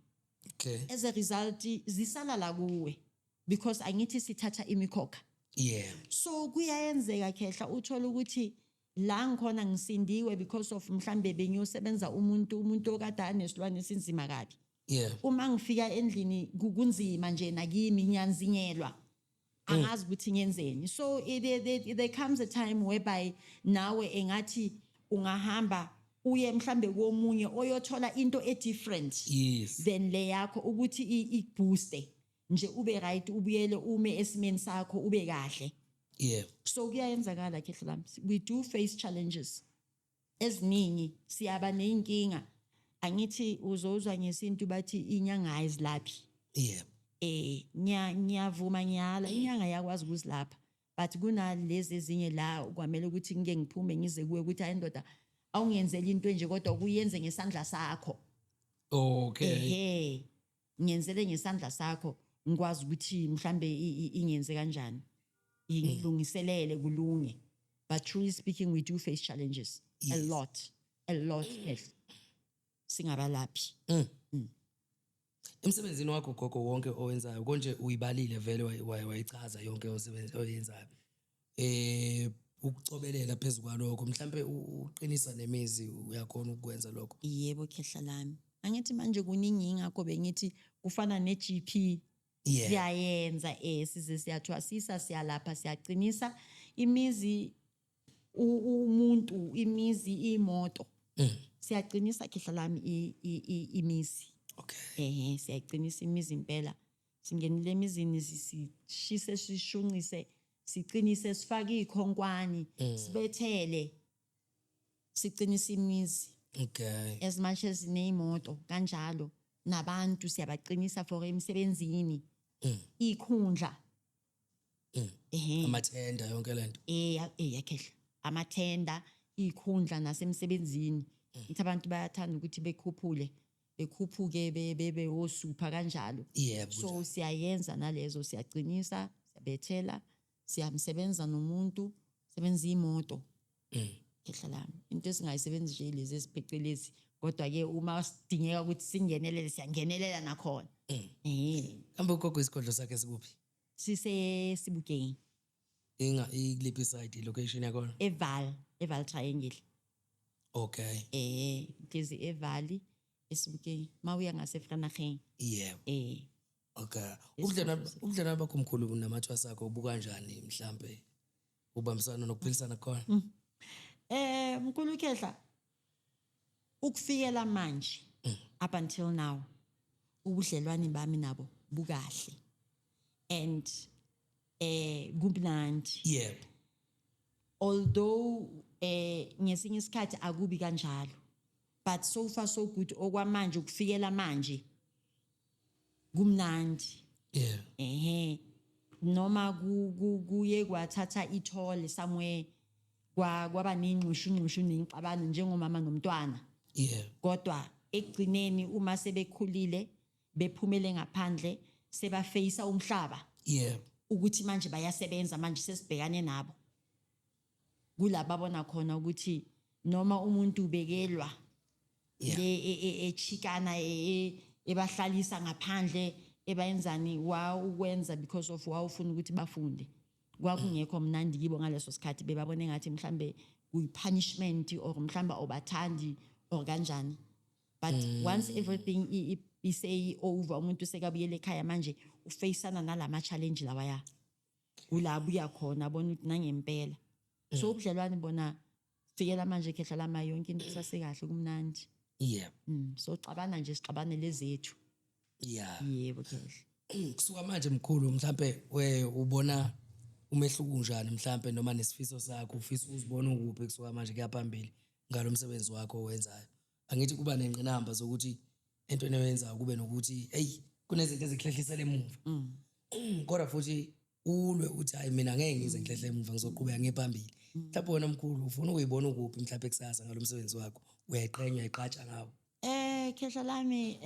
As a result zisala la kuwe, because angithi sithatha imikhokha. So kuyayenzeka, khehla, uthola ukuthi la ngikhona ngisindiwe because of mhlambe bengiyosebenza umuntu okade anesilwane esinzima kabi. Uma ngifika endlini kunzima nje nakimi, ngiyanzinyelwa, angazi ukuthi ngenzeni. So there comes a time whereby nawe engathi ungahamba uye mhlambe komunye oyothola into e-different than le yakho, ukuthi ikubooste nje, ube right, ubuyele ume esimeni sakho, ube kahle. So kuyayenzakala, khehla lami. We do face challenges eziningi, siyaba neyinkinga. Angithi uzozwa ngesintu bathi inyanga ayizilaphi. Ngiyavuma, ngiyala, inyanga yakwazi ukuzilapha, but kunalezi ezinye la kwamele ukuthi ngike ngiphume ngize kuwe ukuthi hayi ndoda, awungenzeli into enje, kodwa kuyenze ngesandla sakho. Ehe, ngiyenzele ngesandla sakho, ngikwazi ukuthi mhlambe ingenze kanjani, ngilungiselele kulunge. But truly speaking, we do face challenges a lot, a lot, khehla, singabalaphi. Emsebenzini wakho gogo wonke owenzayo konje, uyibalile vele, wayichaza yonke osebenzi oyenzayo. Ukucobelela phezulu kwalokho, mhlambe uqinisa nemizi, uyakhona ukwenza lokho? Yebo, khehla lami. Angithi manje kuningi, ingakho bengithi kufana ne-GP. Siyayenza, size siyathwasisa, siyalapha, siyaqinisa imizi, umuntu, imizi, imoto. Siyaqinisa, khehla lami, imizi. Ehe, siyaqinisa imizi impela. Singenile emizini, sishise, sishunqise. Siqinise, sifake ikhonkwane, sibethele, siqinise imizi. As much as neyimoto kanjalo, nabantu siyabaqinisa for emsebenzini, ikhundla, ehe. Amathenda, yonke lento. Yakhehla, amathenda, ikhundla nasemsebenzini. Ithi abantu bayathanda ukuthi bekhuphule, bekhuphuke, bebe osupha kanjalo. So siyayenza nalezo, siyaqinisa, siyabethela, siyamsebenza nomuntu, sebenza imoto. Khehla lami, into esingayisebenzi nje lezi eziphecelezi, kodwa-ke uma sidingeka ukuthi singenelele, siyangenelela nakhona. Kambe ugogo isigodlo sakhe sikuphi? SiseSebokeng. Inga ikuliphi side, location yakhona? eVaal, eVaal Triangle. Hlezi eVaal, eSebokeng, mawuya ngaseVereeniging. Okay, ubudlelwano bakho mkhulu namathwasa akho bukanjani, mhlambe ubambisana nokuphilisana khona? Mkhulu Khehla, ukufikela manje, up until now, ubudlelwane bami nabo bukahle and kumnandi. Although ngesinye isikhathi akubi kanjalo, but so far so good. Okwamanje, ukufikela manje, kumnandi. Ehe, noma kuye kwathatha ithole somewhere, kwaba nengxushu ngxushu nengxabano njengomama nomntwana, kodwa ekugcineni uma sebekhulile, bephumele ngaphandle, sebafeyisa umhlaba ukuthi manje bayasebenza, manje sesibhekane nabo, kula babona khona ukuthi noma umuntu ubekelwa le echikana ebahlalisa ngaphandle, ebayenzani, wa ukwenza because of wawufuna ukuthi bafunde, kwakungekho mnandi kibo ngaleso sikhathi. Bebabona engathi mhlambe kuyi-punishment or mhlambe awubathandi or kanjani, but once everything isey-over, umuntu sekabuyela ekhaya, manje ufeyisana nalama challenge lawaya, kula abuya khona abona ukuthi nangempela. So ubudlelwane bona fikela manje, khehla lama, yonke into isasekahle, kumnandi. So xabana nje, sixabane lezethu. Yebo khehla. Kusuka manje mkhulu, mhlambe we ubona umehluko unjani mhlambe, noma nesifiso sakho, ufisa uzibona ukuphi kusuka manje kuya phambili ngalo msebenzi wakho owenzayo? Angithi kuba nenqinamba zokuthi entweni oyenzayo kube nokuthi hey, kunezinto ezikuhlehlisela emuva, kodwa futhi ulwe uthi hayi, mina ngeke ngize ngihlehle emuva, ngizoqhubeka ngiye phambili. Mhlawumbe wena mkhulu ufuna ukuyibona ukuphi mhlawumbe kusasa ngalo msebenzi wakho, uyayiqhenya, uyayiqhatsha ngawo? Khehla lami,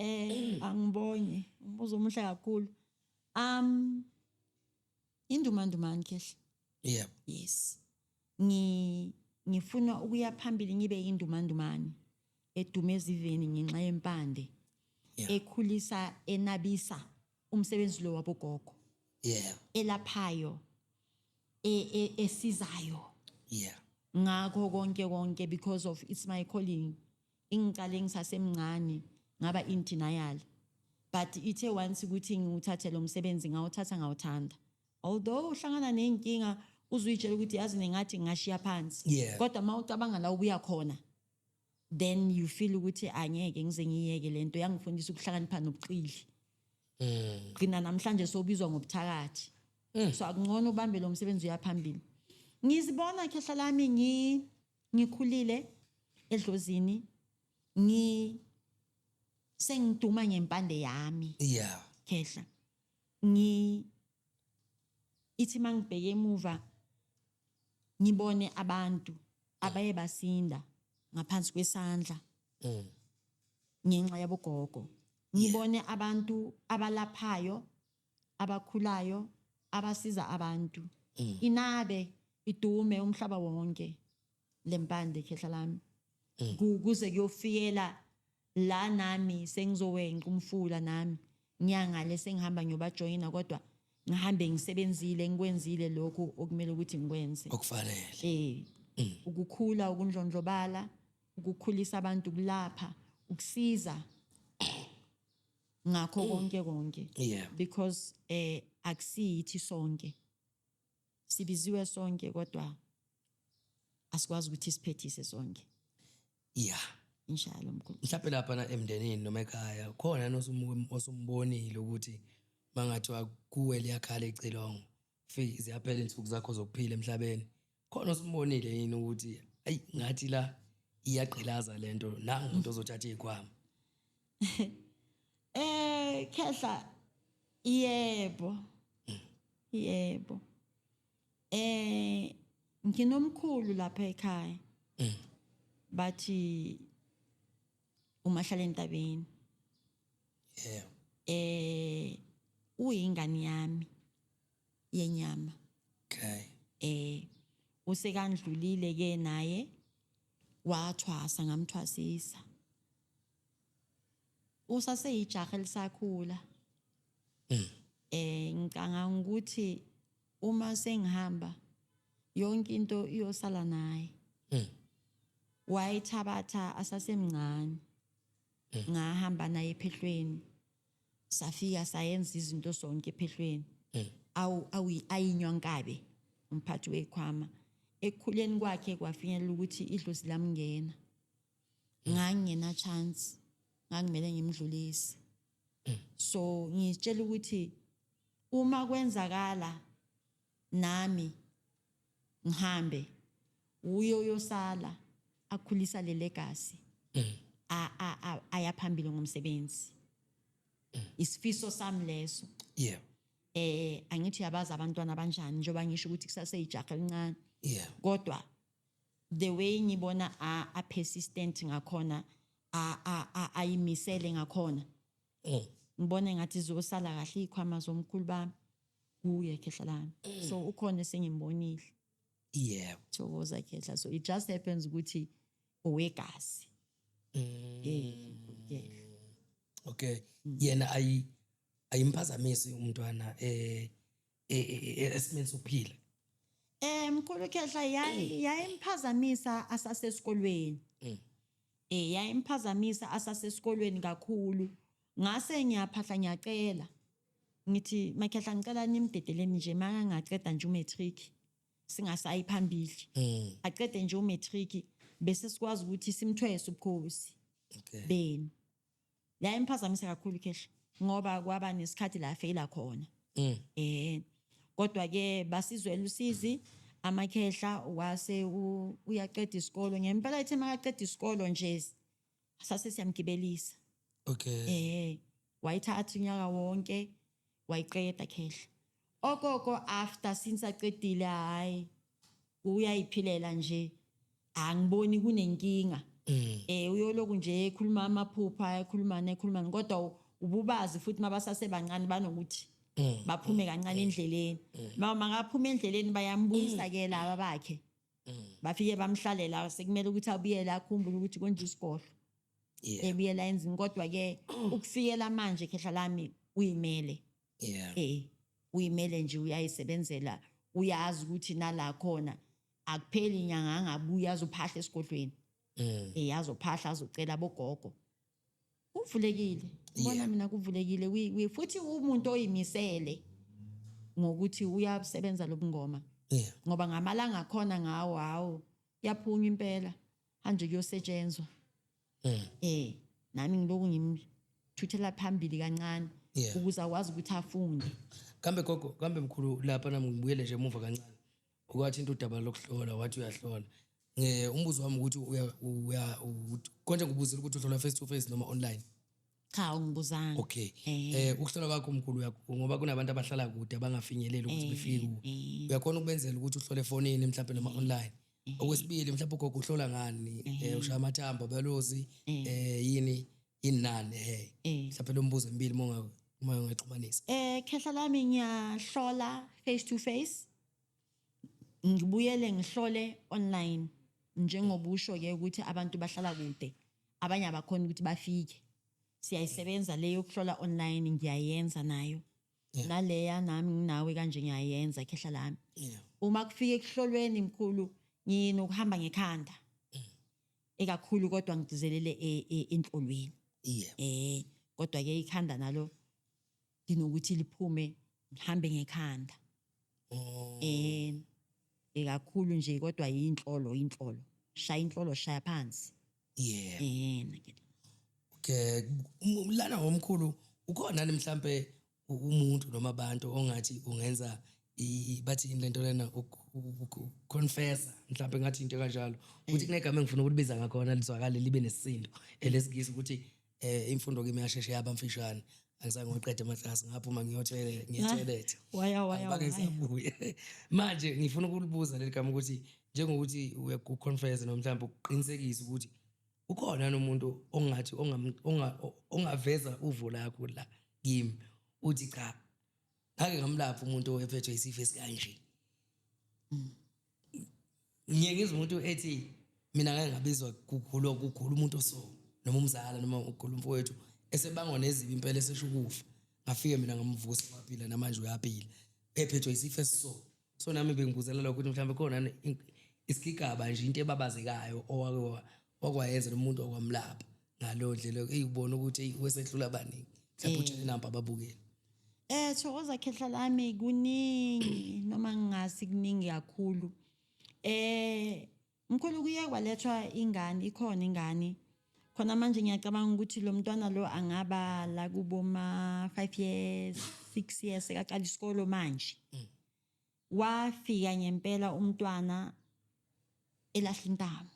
angibonge, umbuzo omuhle kakhulu. Indumandumani khehla. Yes. Ngifuna ukuya phambili, ngibe indumandumani edume eziveni ngenxa yempande ekhulisa, enabisa umsebenzi lo wabogogo, elaphayo, esizayo ngakho konke konke, because of it's my calling. Ingicale ngisasemncane, ngaba in denial, but ithe once ukuthi ngiwuthathe lo msebenzi, ngawuthatha ngawuthanda, although uhlangana nenkinga, uzuyitshela ukuthi yazi nengathi ngingashiya phansi, kodwa uma ucabanga la ubuya khona, then you feel ukuthi angeke ngize ngiyeke. Lento yangifundisa ukuhlakanipha nobuqili. Gcina namhlanje sobizwa ngobuthakathi, so akungcono ubambe lo msebenzi uyaphambili. Ngizibona khehla lami ngikhulile edlozini, sengiduma ngempande yami. Khehla, ithi mangibheke emuva, ngibone abantu abaye basinda ngaphansi kwesandla ngenxa yabogogo, ngibone abantu abalaphayo, abakhulayo, abasiza abantu, inabe idume umhlaba wonke lempande, khehla lami, kuze kuyofikela la nami sengizowenqa umfula, nami ngiyangale, sengihamba ngiyobajoyina, kodwa ngihambe ngisebenzile, ngikwenzile lokhu okumele ukuthi ngikwenze. Okufanele. Ukukhula, ukundlondlobala, ukukhulisa abantu, kulapha, ukusiza ngakho konke konke, because akusiyithi sonke sibiziwe sonke, kodwa asikwazi ukuthi siphethise sonke. Inshallah, mkhulu. Mhlawumbe lapha na emndenini noma ekhaya khona nosumbonile ukuthi mangathiwa kuwe liyakhala icilongo. Fike ziyaphela insuku zakho zokuphila emhlabeni, khona usumbonile yini ukuthi ayi ngathi la iyagqilaza lento, nangu umuntu ozothatha izikhwama? Khehla, yebo. Yebo. Nginomkhulu lapha ekhaya. Bathi umahlala entabeni. Uyingane yami yenyama. Usekandlulile ke naye, wathwasa, ngamthwasisa. Usaseyijaha elisakhula. Ngicanga ukuthi uma sengihamba yonke into iyosala naye. Wayithabatha asasemncane. Ngahamba naye ephehlweni. Safika sayenza izinto sonke ephehlweni. Awu ayinywa nkabe umphathi wekhwama. Ekukhuleni kwakhe kwafinyelela ukuthi idlozi lamngena. Ngangena chance, ngangimele ngimdlulise. So ngitshela ukuthi uma kwenzakala nami ngihambe, uyo uyosala akhulisa le legacy. A Aya phambili ngomsebenzi. Isifiso sami leso. Angithi uyabaza abantwana abanjani, njengoba ngisho ukuthi kusaseyijaha elincane. Kodwa the way ngibona a persistent ngakhona, a ayimisele ngakhona, ngibona ngathi zosala kahle ikhwama zomkhulu bami kuye, khehla lami. So ukhona esengimbonile. Thokoza, khehla. So it just happens ukuthi owegazi. Yeah. Okay, yena ayimphazamisi umntwana esimeni sokuphila? Mkhulu khehla, yayimphazamisa asasesikolweni. Yayimphazamisa asasesikolweni kakhulu. Ngase ngiyaphahla, ngiyacela. Ngithi, "Makhehla, ngicela nimdedeleni nje makangaceda nje umatric. Singasayi phambili. Aqede nje umatric bese sikwazi ukuthi simthwese ubukhosi benu." Yayimphazamisa kakhulu, khehla, ngoba kwaba nesikhathi la faila khona. Kodwa ke basizwela usizi amakhehla, wase uyaqeda isikolo ngempela. Ithe makaqeda isikolo nje sase siyamgibelisa. Wayithatha unyaka wonke, wayiqeda, khehla. Okoko after since aqedile, hayi, uyayiphilela nje, angiboni kunenkinga. Uyoloku nje ekhuluma amaphupha, ekhuluma nekhuluma, kodwa ububazi futhi mabasasebancane banokuthi baphume kancane endleleni. Makaphuma endleleni bayambuyisa ke laba bakhe. Bafike bamhlalela, sekumele ukuthi abuyele, akhumbule ukuthi konje isikolo. Ebuyela endlini, kodwa ke ukufikela manje, khehla lami, uyimele. Uyimele nje, uyayisebenzela, uyazi ukuthi nala khona akupheli inyanga angabuya azophahla esigodlweni. Azophahla, azocela bogogo. Kuvulekile. Bona mina kuvulekile, futhi umuntu oyimisele ngokuthi uyasebenza lobungoma. Ngoba ngamalanga akhona ngawo, hawo, yaphunywa impela hanje kuyosetshenzwa. Nami ngiloku ngimthuthela phambili kancane ukuze akwazi ukuthi afunde. Kambe gogo, kambe mkhulu, lapha nami ngibuyele nje emuva kancane. Ukwathi into udaba lokuhlola, wathi uyahlola. Umbuzo wami ukuthi uya konje ngubuzile ukuthi uhlola face to face noma online? Cha, ungibuzanga. Okay. Ukuhlola kwakho, mkhulu, ngoba kunabantu abahlala kude abangafinyeleli ukuthi befike kuwe. Uyakhona ukubenzela ukuthi uhlole efonini mhlawumbe noma online? Okwesibili, mhlawumbe ugogo uhlola ngani? Ushaya amathambo, abalozi, yini yini nani? Mhlawumbe lo mbuzo emibili uma ungaxhumanisa. Khehla lami, ngiyahlola face to face. Ngibuyele ngihlole online, njengobusho ke ukuthi abantu bahlala kude. Abanye abakhona ukuthi bafike. Siyayisebenza leyo yokuhlola online, ngiyayenza nayo. Naleya nami nginawe kanje ngiyayenza, khehla lami. Uma kufika ekuhlolweni, mkhulu, nginokuhamba ngekhanda. Ekakhulu kodwa ngigcizelele enhlolweni. Kodwa ke ikhanda nalo nginokuthi liphume, ngihambe ngekhanda. Oh. Ekakhulu nje kodwa inhlolo inhlolo. Shaya inhlolo, shaya phansi. Okay, lana ngomkhulu ukhona nani mhlambe umuntu noma abantu ongathi ungenza? Bathi yini lento lena, confessa mhlawumbe, ngathi into kanjalo, ukuthi kunegama engifuna ukulibiza ngakhona lizwakale libe nesisindo elesingisi, ukuthi imfundo kimi yasheshe yaba mfishane, angizange ngiqede amaklasi, ngaphuma ngiyotoilet, ngiyetoilet. Waya waya. Angibange Waya. ngisabuye. Manje ngifuna ukulibuza leli gama, ukuthi njengokuthi uyakuconfess noma mhlawumbe ukuqinisekisa ukuthi ukhona nomuntu ongathi ongaveza uvo lakho la kimi, uthi cha, ngake ngamlapha umuntu ophethwe isifo esikanje. Ngiye ngizwe umuntu ethi mina ngake ngabizwa kugulwa, kugula umuntu oso noma umzala noma ugula umfowethu, esebangwa nezibi impela, esesho ukufa, ngafike mina ngamvusa, waphila, namanje uyaphila, ephethwe isifo esiso. So nami bengibuzela lokho, ukuthi mhlawumbe khona isigigaba nje, into ebabazekayo owake wakwayenza nomuntu okwamlapha ngaleyo ndlela, eyibona ukuthi eyi, wesehlula abaningi, mhlawumbe utshele nampa ababukeli. Thokoza khehla lami, kuningi, noma ngingasi kuningi kakhulu. Mkhulu, kuye kwalethwa ingane, ikhona ingane. Khona manje ngiyacabanga ukuthi lo mntwana lo angaba la kuboma 5 years, 6 years, sekaqala isikolo manje. Wafika ngempela umntwana elahla intamo.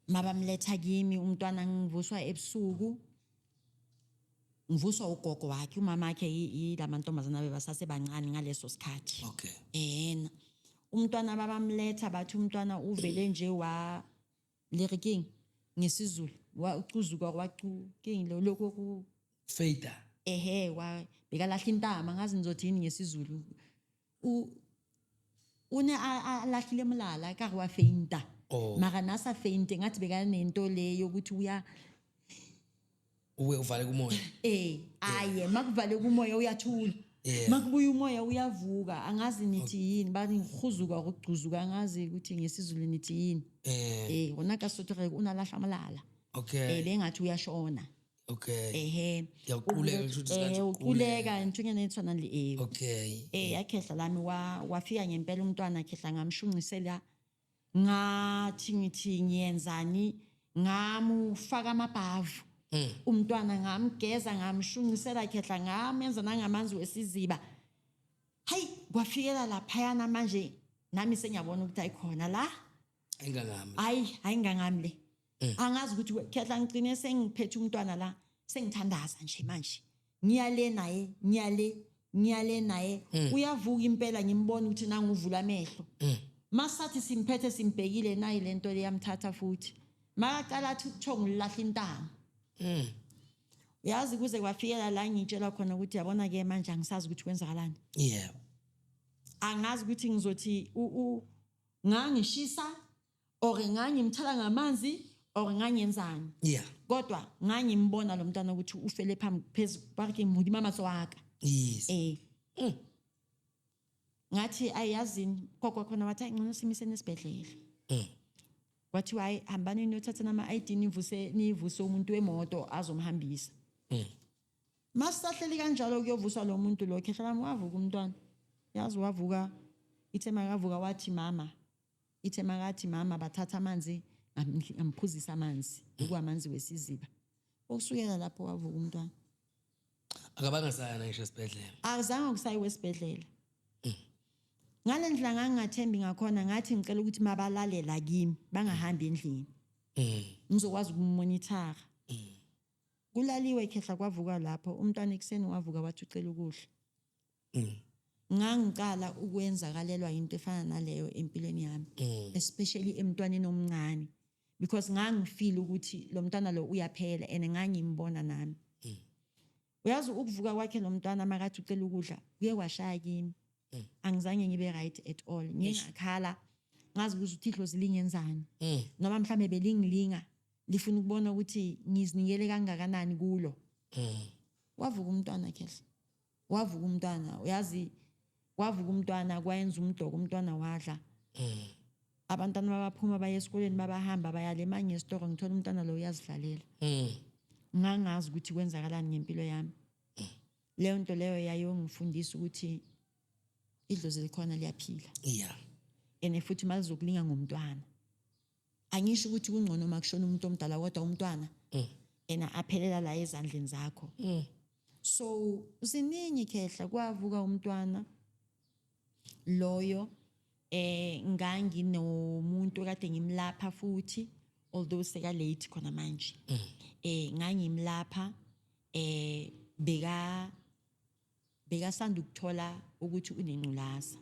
Mabamletha kimi umntwana, ngivuswa ebusuku, ngivuswa ugogo wakhe, umama wakhe yilamantombazana bebasasebancane ngaleso sikhathi. Ena umntwana babamletha, bathi umntwana uvele nje wa le king ngesiZulu wacuzuka, wacu king lo lokho ku Fader. Ehe, wa bekalahla intama, ngazi nizothi yini ngesiZulu, u une alahlile mulala ka wa fainta. Mara nasa fainte, ngathi bekanento le yokuthi uya Uwe uvale kumoya. Aye, makuvale kumoya uyathula. Makubuya umoya uyavuka, angazi nithi yini, bathi ngihuzuka, ukugcuzuka, angazi ukuthi ngesiZulu nithi yini. Rona ka Sotho re o na lahla molala. Bengathi uyashona. Ehe. Uyaquleka, kusho ukuthi ngathi Uquleka, nthonyana etshwana le eo. Yakhehla lami, wafika ngempela umntwana khehla, ngamshunqisela, ngathi ngithi ngiyenzani, ngamufaka amabhavu umntwana, ngamgeza, ngamshunqisela khehla, ngamenza nangamanzi wesiziba. Hayi, kwafikela laphayana manje nami sengiyabona ukuthi ayikhona la. Ayingangami. Hayi, ayingangami le. Angazi ukuthi khehla, ngigcine sengiphethe umntwana la, sengithandaza nje manje, ngiyale naye, ngiyale, ngiyale naye, uyavuka impela, ngimbona ukuthi nanguvula amehlo. Masathi simphethe, simbhekile, nayi lento leyamthatha futhi, makaqala athi ubuthongo ulahla intamo. Yazi, kuze kwafikela la ngitshelwa khona ukuthi yabona ke manje angisazi ukuthi kwenzakalani. Angazi ukuthi ngizothi ngangishisa or ngangimthala ngamanzi or ngangenzani. Kodwa ngangimbona lo mntwana ukuthi ufele phambi phezu kwakhe modima matswaka. Ngathi ayazini, gogo khona wathi ayingcono simise nesibhedlela. Kwathiwa hayi, hambani niyothatha nama-ID, nivuse, nivuse umuntu wemoto azomhambisa. Masisahleli kanjalo kuyovuswa lo muntu lo, khehla lami, wavuka umntwana. Yazi wavuka, ithe makavuka wathi mama, ithe makathi mama, bathatha amanzi, ngamphuzisa amanzi, okuwamanzi wesiziba. Ukusukela lapho wavuka umntwana. Akabange saya ngisho esibhedlela. Azange kusayiwe esibhedlela. Ngale ndlela ngangingathembi ngakhona, ngathi ngicela ukuthi mabalalela kimi, bangahambi endlini. Ngizokwazi ukumonithara. Kulaliwe khehla, kwavuka lapho umntwana ekuseni, wavuka wathi ucela ukudla. Ngangiqala ukwenzakalelwa into efana naleyo empilweni yami, especially emntwaneni omncane, because ngangifeel ukuthi lo mntwana lo uyaphela and ngangimbona nami. Uyazi, ukuvuka kwakhe lo mntwana makathi ucela ukudla kuye kwashaya kimi. Angizange ngibe right at all. Ngiye ngakhala, ngazibuza ukuthi idlozi lingenzani, noma mhlambe belingilinga, lifuna ukubona ukuthi ngizinikele kangakanani kulo. Wavuka umntwana khehla, wavuka umntwana, uyazi, wavuka umntwana, kwayenza umdoko, umntwana wadla. Abantwana babaphuma baye esikoleni, babahamba bayale manje esitoro, ngithola umntwana lo uyazidlalela. Ngangazi ukuthi kwenzakalani ngempilo yami. Leyo nto leyo yayongifundisa ukuthi idlozi likhona, liyaphila. And futhi malizokulinga ngomntwana. Angisho ukuthi kungcono uma kushona umuntu omdala, kodwa umntwana ena aphelela la ezandleni zakho. So ziningi khehla, kwavuka umntwana loyo, nganginomuntu kade ngimlapha futhi, although seka late khona manje. Ngangimlapha, bekasanda ukuthola ukuthi unengculaza.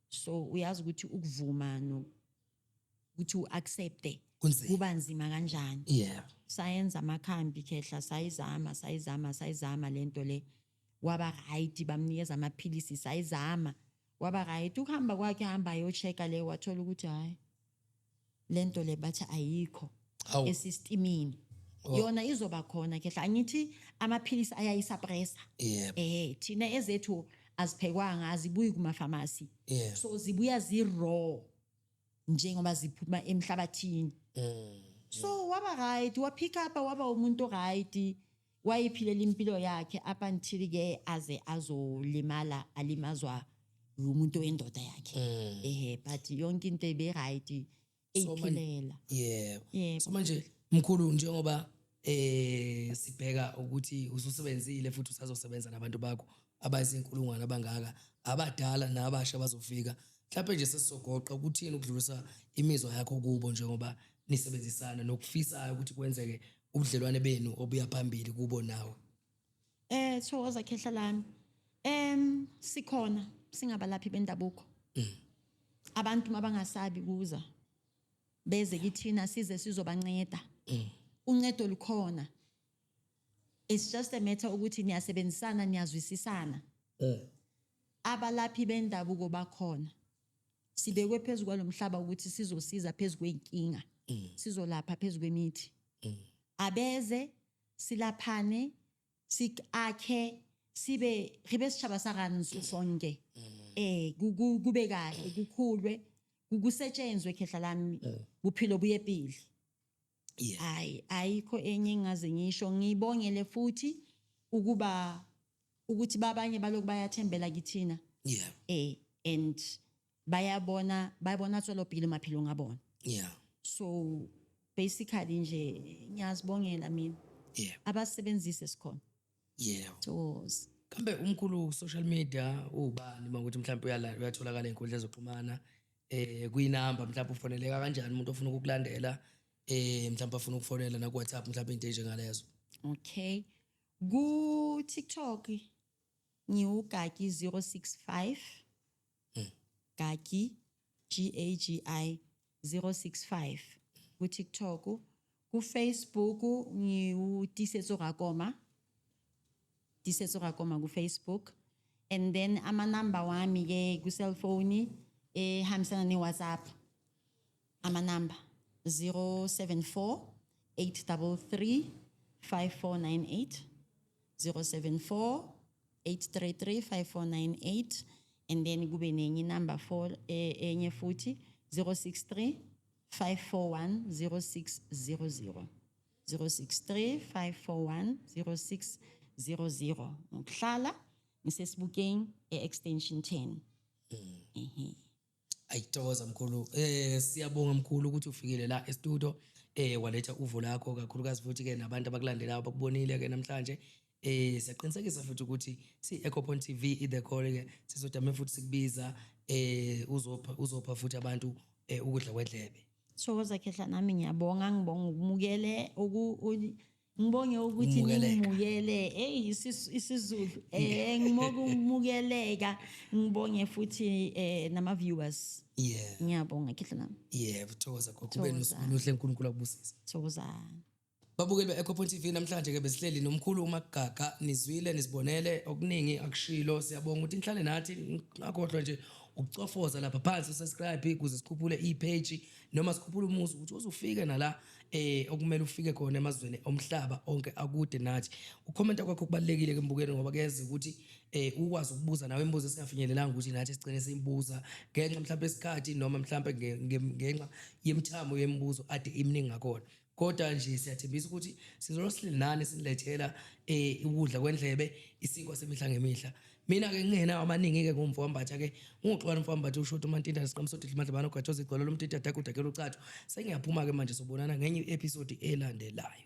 So uyazi ukuthi ukuvuma no ukuthi uaccepte Kunzima. kuba nzima kanjani. Sayenza amakhambi khehla, sayizama, sayizama, sayizama lento le, waba right. Bamnikeza amaphilisi, sayizama, waba right. Ukuhamba kwakhe, hamba ayo-check-a le, wathola ukuthi hayi, lento le bathi ayikho Hawu. esistimini. Yona izoba khona khehla, angithi amaphilisi ayayisuppressa? Yebo. Thina ezethu aziphekwanga, azibuyi kumafamasi. So zibuya zi-raw njengoba ziphuma emhlabathini. So waba right, wapick up, waba umuntu right, wayiphilela impilo yakhe up until ke aze azolimala, alimazwa umuntu wendoda yakhe. But yonke into ebe right, eyiphilela. Yebo. So manje mkhulu, njengoba sibheka ukuthi ususebenzile futhi usazosebenza nabantu bakho abayizinkulungwane abangaka, abadala nabasha bazofika, mhlawumbe nje sesizogoqa ukuthini ukudlulisa imizwa yakho kubo njengoba nisebenzisana, nokufisayo ukuthi kwenzeke ubudlelwane benu obuya phambili kubo nawe? Thokoza khehla lami. Sikhona singabalaphi bendabuko. Abantu mabangasabi kuza. Beze kithina, size sizobanceda. Uncedo lukhona. It's just a matter ukuthi niyasebenzisana, niyazwisisana. Abalaphi bendabuko bakhona. Sibekwe phezulu kwalomhlaba ukuthi sizosiza phezulu kwenkinga. Sizolapha phezulu kwemithi. Abeze silaphane, sikakhe, sibe ribe sitjhaba sa rantsho sonke, kube kahle, kukhulwe, kusetshenzwe khehla lami, buphilo buye pele. Hayi, ayikho enye engaze ngisho. Ngibongele futhi ukuba ukuthi babanye baloku bayathembela kithina. And bayabona tswelopele maphelong a bona. So basically nje ngiyazibongela mina. Abasebenzise, sikhona. Thokoza. Kambe umkhulu, social media ubani, makuthi mhlawumbe uyatholakala ey'nkundleni zokuxhumana, kuyinamba mhlawumbe ufoneleka kanjani umuntu ofuna ukukulandela, mhlawumbe afuna ukufonela na ku WhatsApp, mhlawumbe into enjengalezo? Okay, ku TikTok ngiwugagi 065, Gagi, G A G I 065 ku TikTok. Ku Facebook ngiwutisetso Rakoma, Tisetso Rakoma ku Facebook. And then ama number wami ke ku cellphone ehambisana ne WhatsApp, ama number 074 833 5498, 074 833 5498, and then kube nenye number for enye futhi, 063 541 0600, 063 541 0600. Ngihlala ngisesibukeng e-extension 10. Ehe. Ayithokoza mkhulu. Siyabonga mkhulu ukuthi ufikile la e-studio, waletha uvo lakho, kakhulukazi futhi ke nabantu abakulandelayo bakubonile ke namhlanje. Siyaqinisekisa futhi ukuthi si Ecopon TV i The Call ke sizodame futhi sikubiza, uzopha futhi abantu ukudla kwendlebe. Thokoza khehla, nami ngiyabonga, ngibonga ukumukele ngibonge ukuthi Umukeleka. Ningimukele. Hey, isiZulu, ngibonge ukumukeleka, ngibonge futhi nama viewers. Ngiyabonga khehla nami. Yeah, thokoza gogo, ube Thokoza. nosuku oluhle, uNkulunkulu akubusise. Thokoza. Babukeli be-Ecopon TV, namhlanje ke besihleli nomkhulu uMagaga. Nizwile, nisibonele okuningi akushilo. Siyabonga ukuthi nihlale nathi. Ngakhohlwa nje ukucofoza lapha phansi usubscribe ukuze sikhuphule i-page noma sikhuphule umuzi ukuthi uzufike nala okumele ufike khona emazweni omhlaba onke akude nathi. Ukukhomenta kwakho kubalulekile ke mbukeli, ngoba kuyeza ukuthi ukwazi ukubuza nawe imibuzo esingafinyelelanga ukuthi nathi sigcine siyibuza ngenxa mhlawumbe isikhathi noma mhlawumbe ngenxa yemithamo yemibuzo ade iminingi ngakhona. Kodwa nje siyathembisa ukuthi sizolosihleli nani, sinilethela ukudla kwendlebe, isinkwa semihla ngemihla. Mina ke ngingenawo amaningi ke, ngumfo wambatha ke, unguxwana umfo wambatha, usho uMantinda siqamsodi madlabana ogajozigcwala lomtiti adakudakela ucathu. Sengiyaphuma ke manje, sobonana ngenye i-episode elandelayo.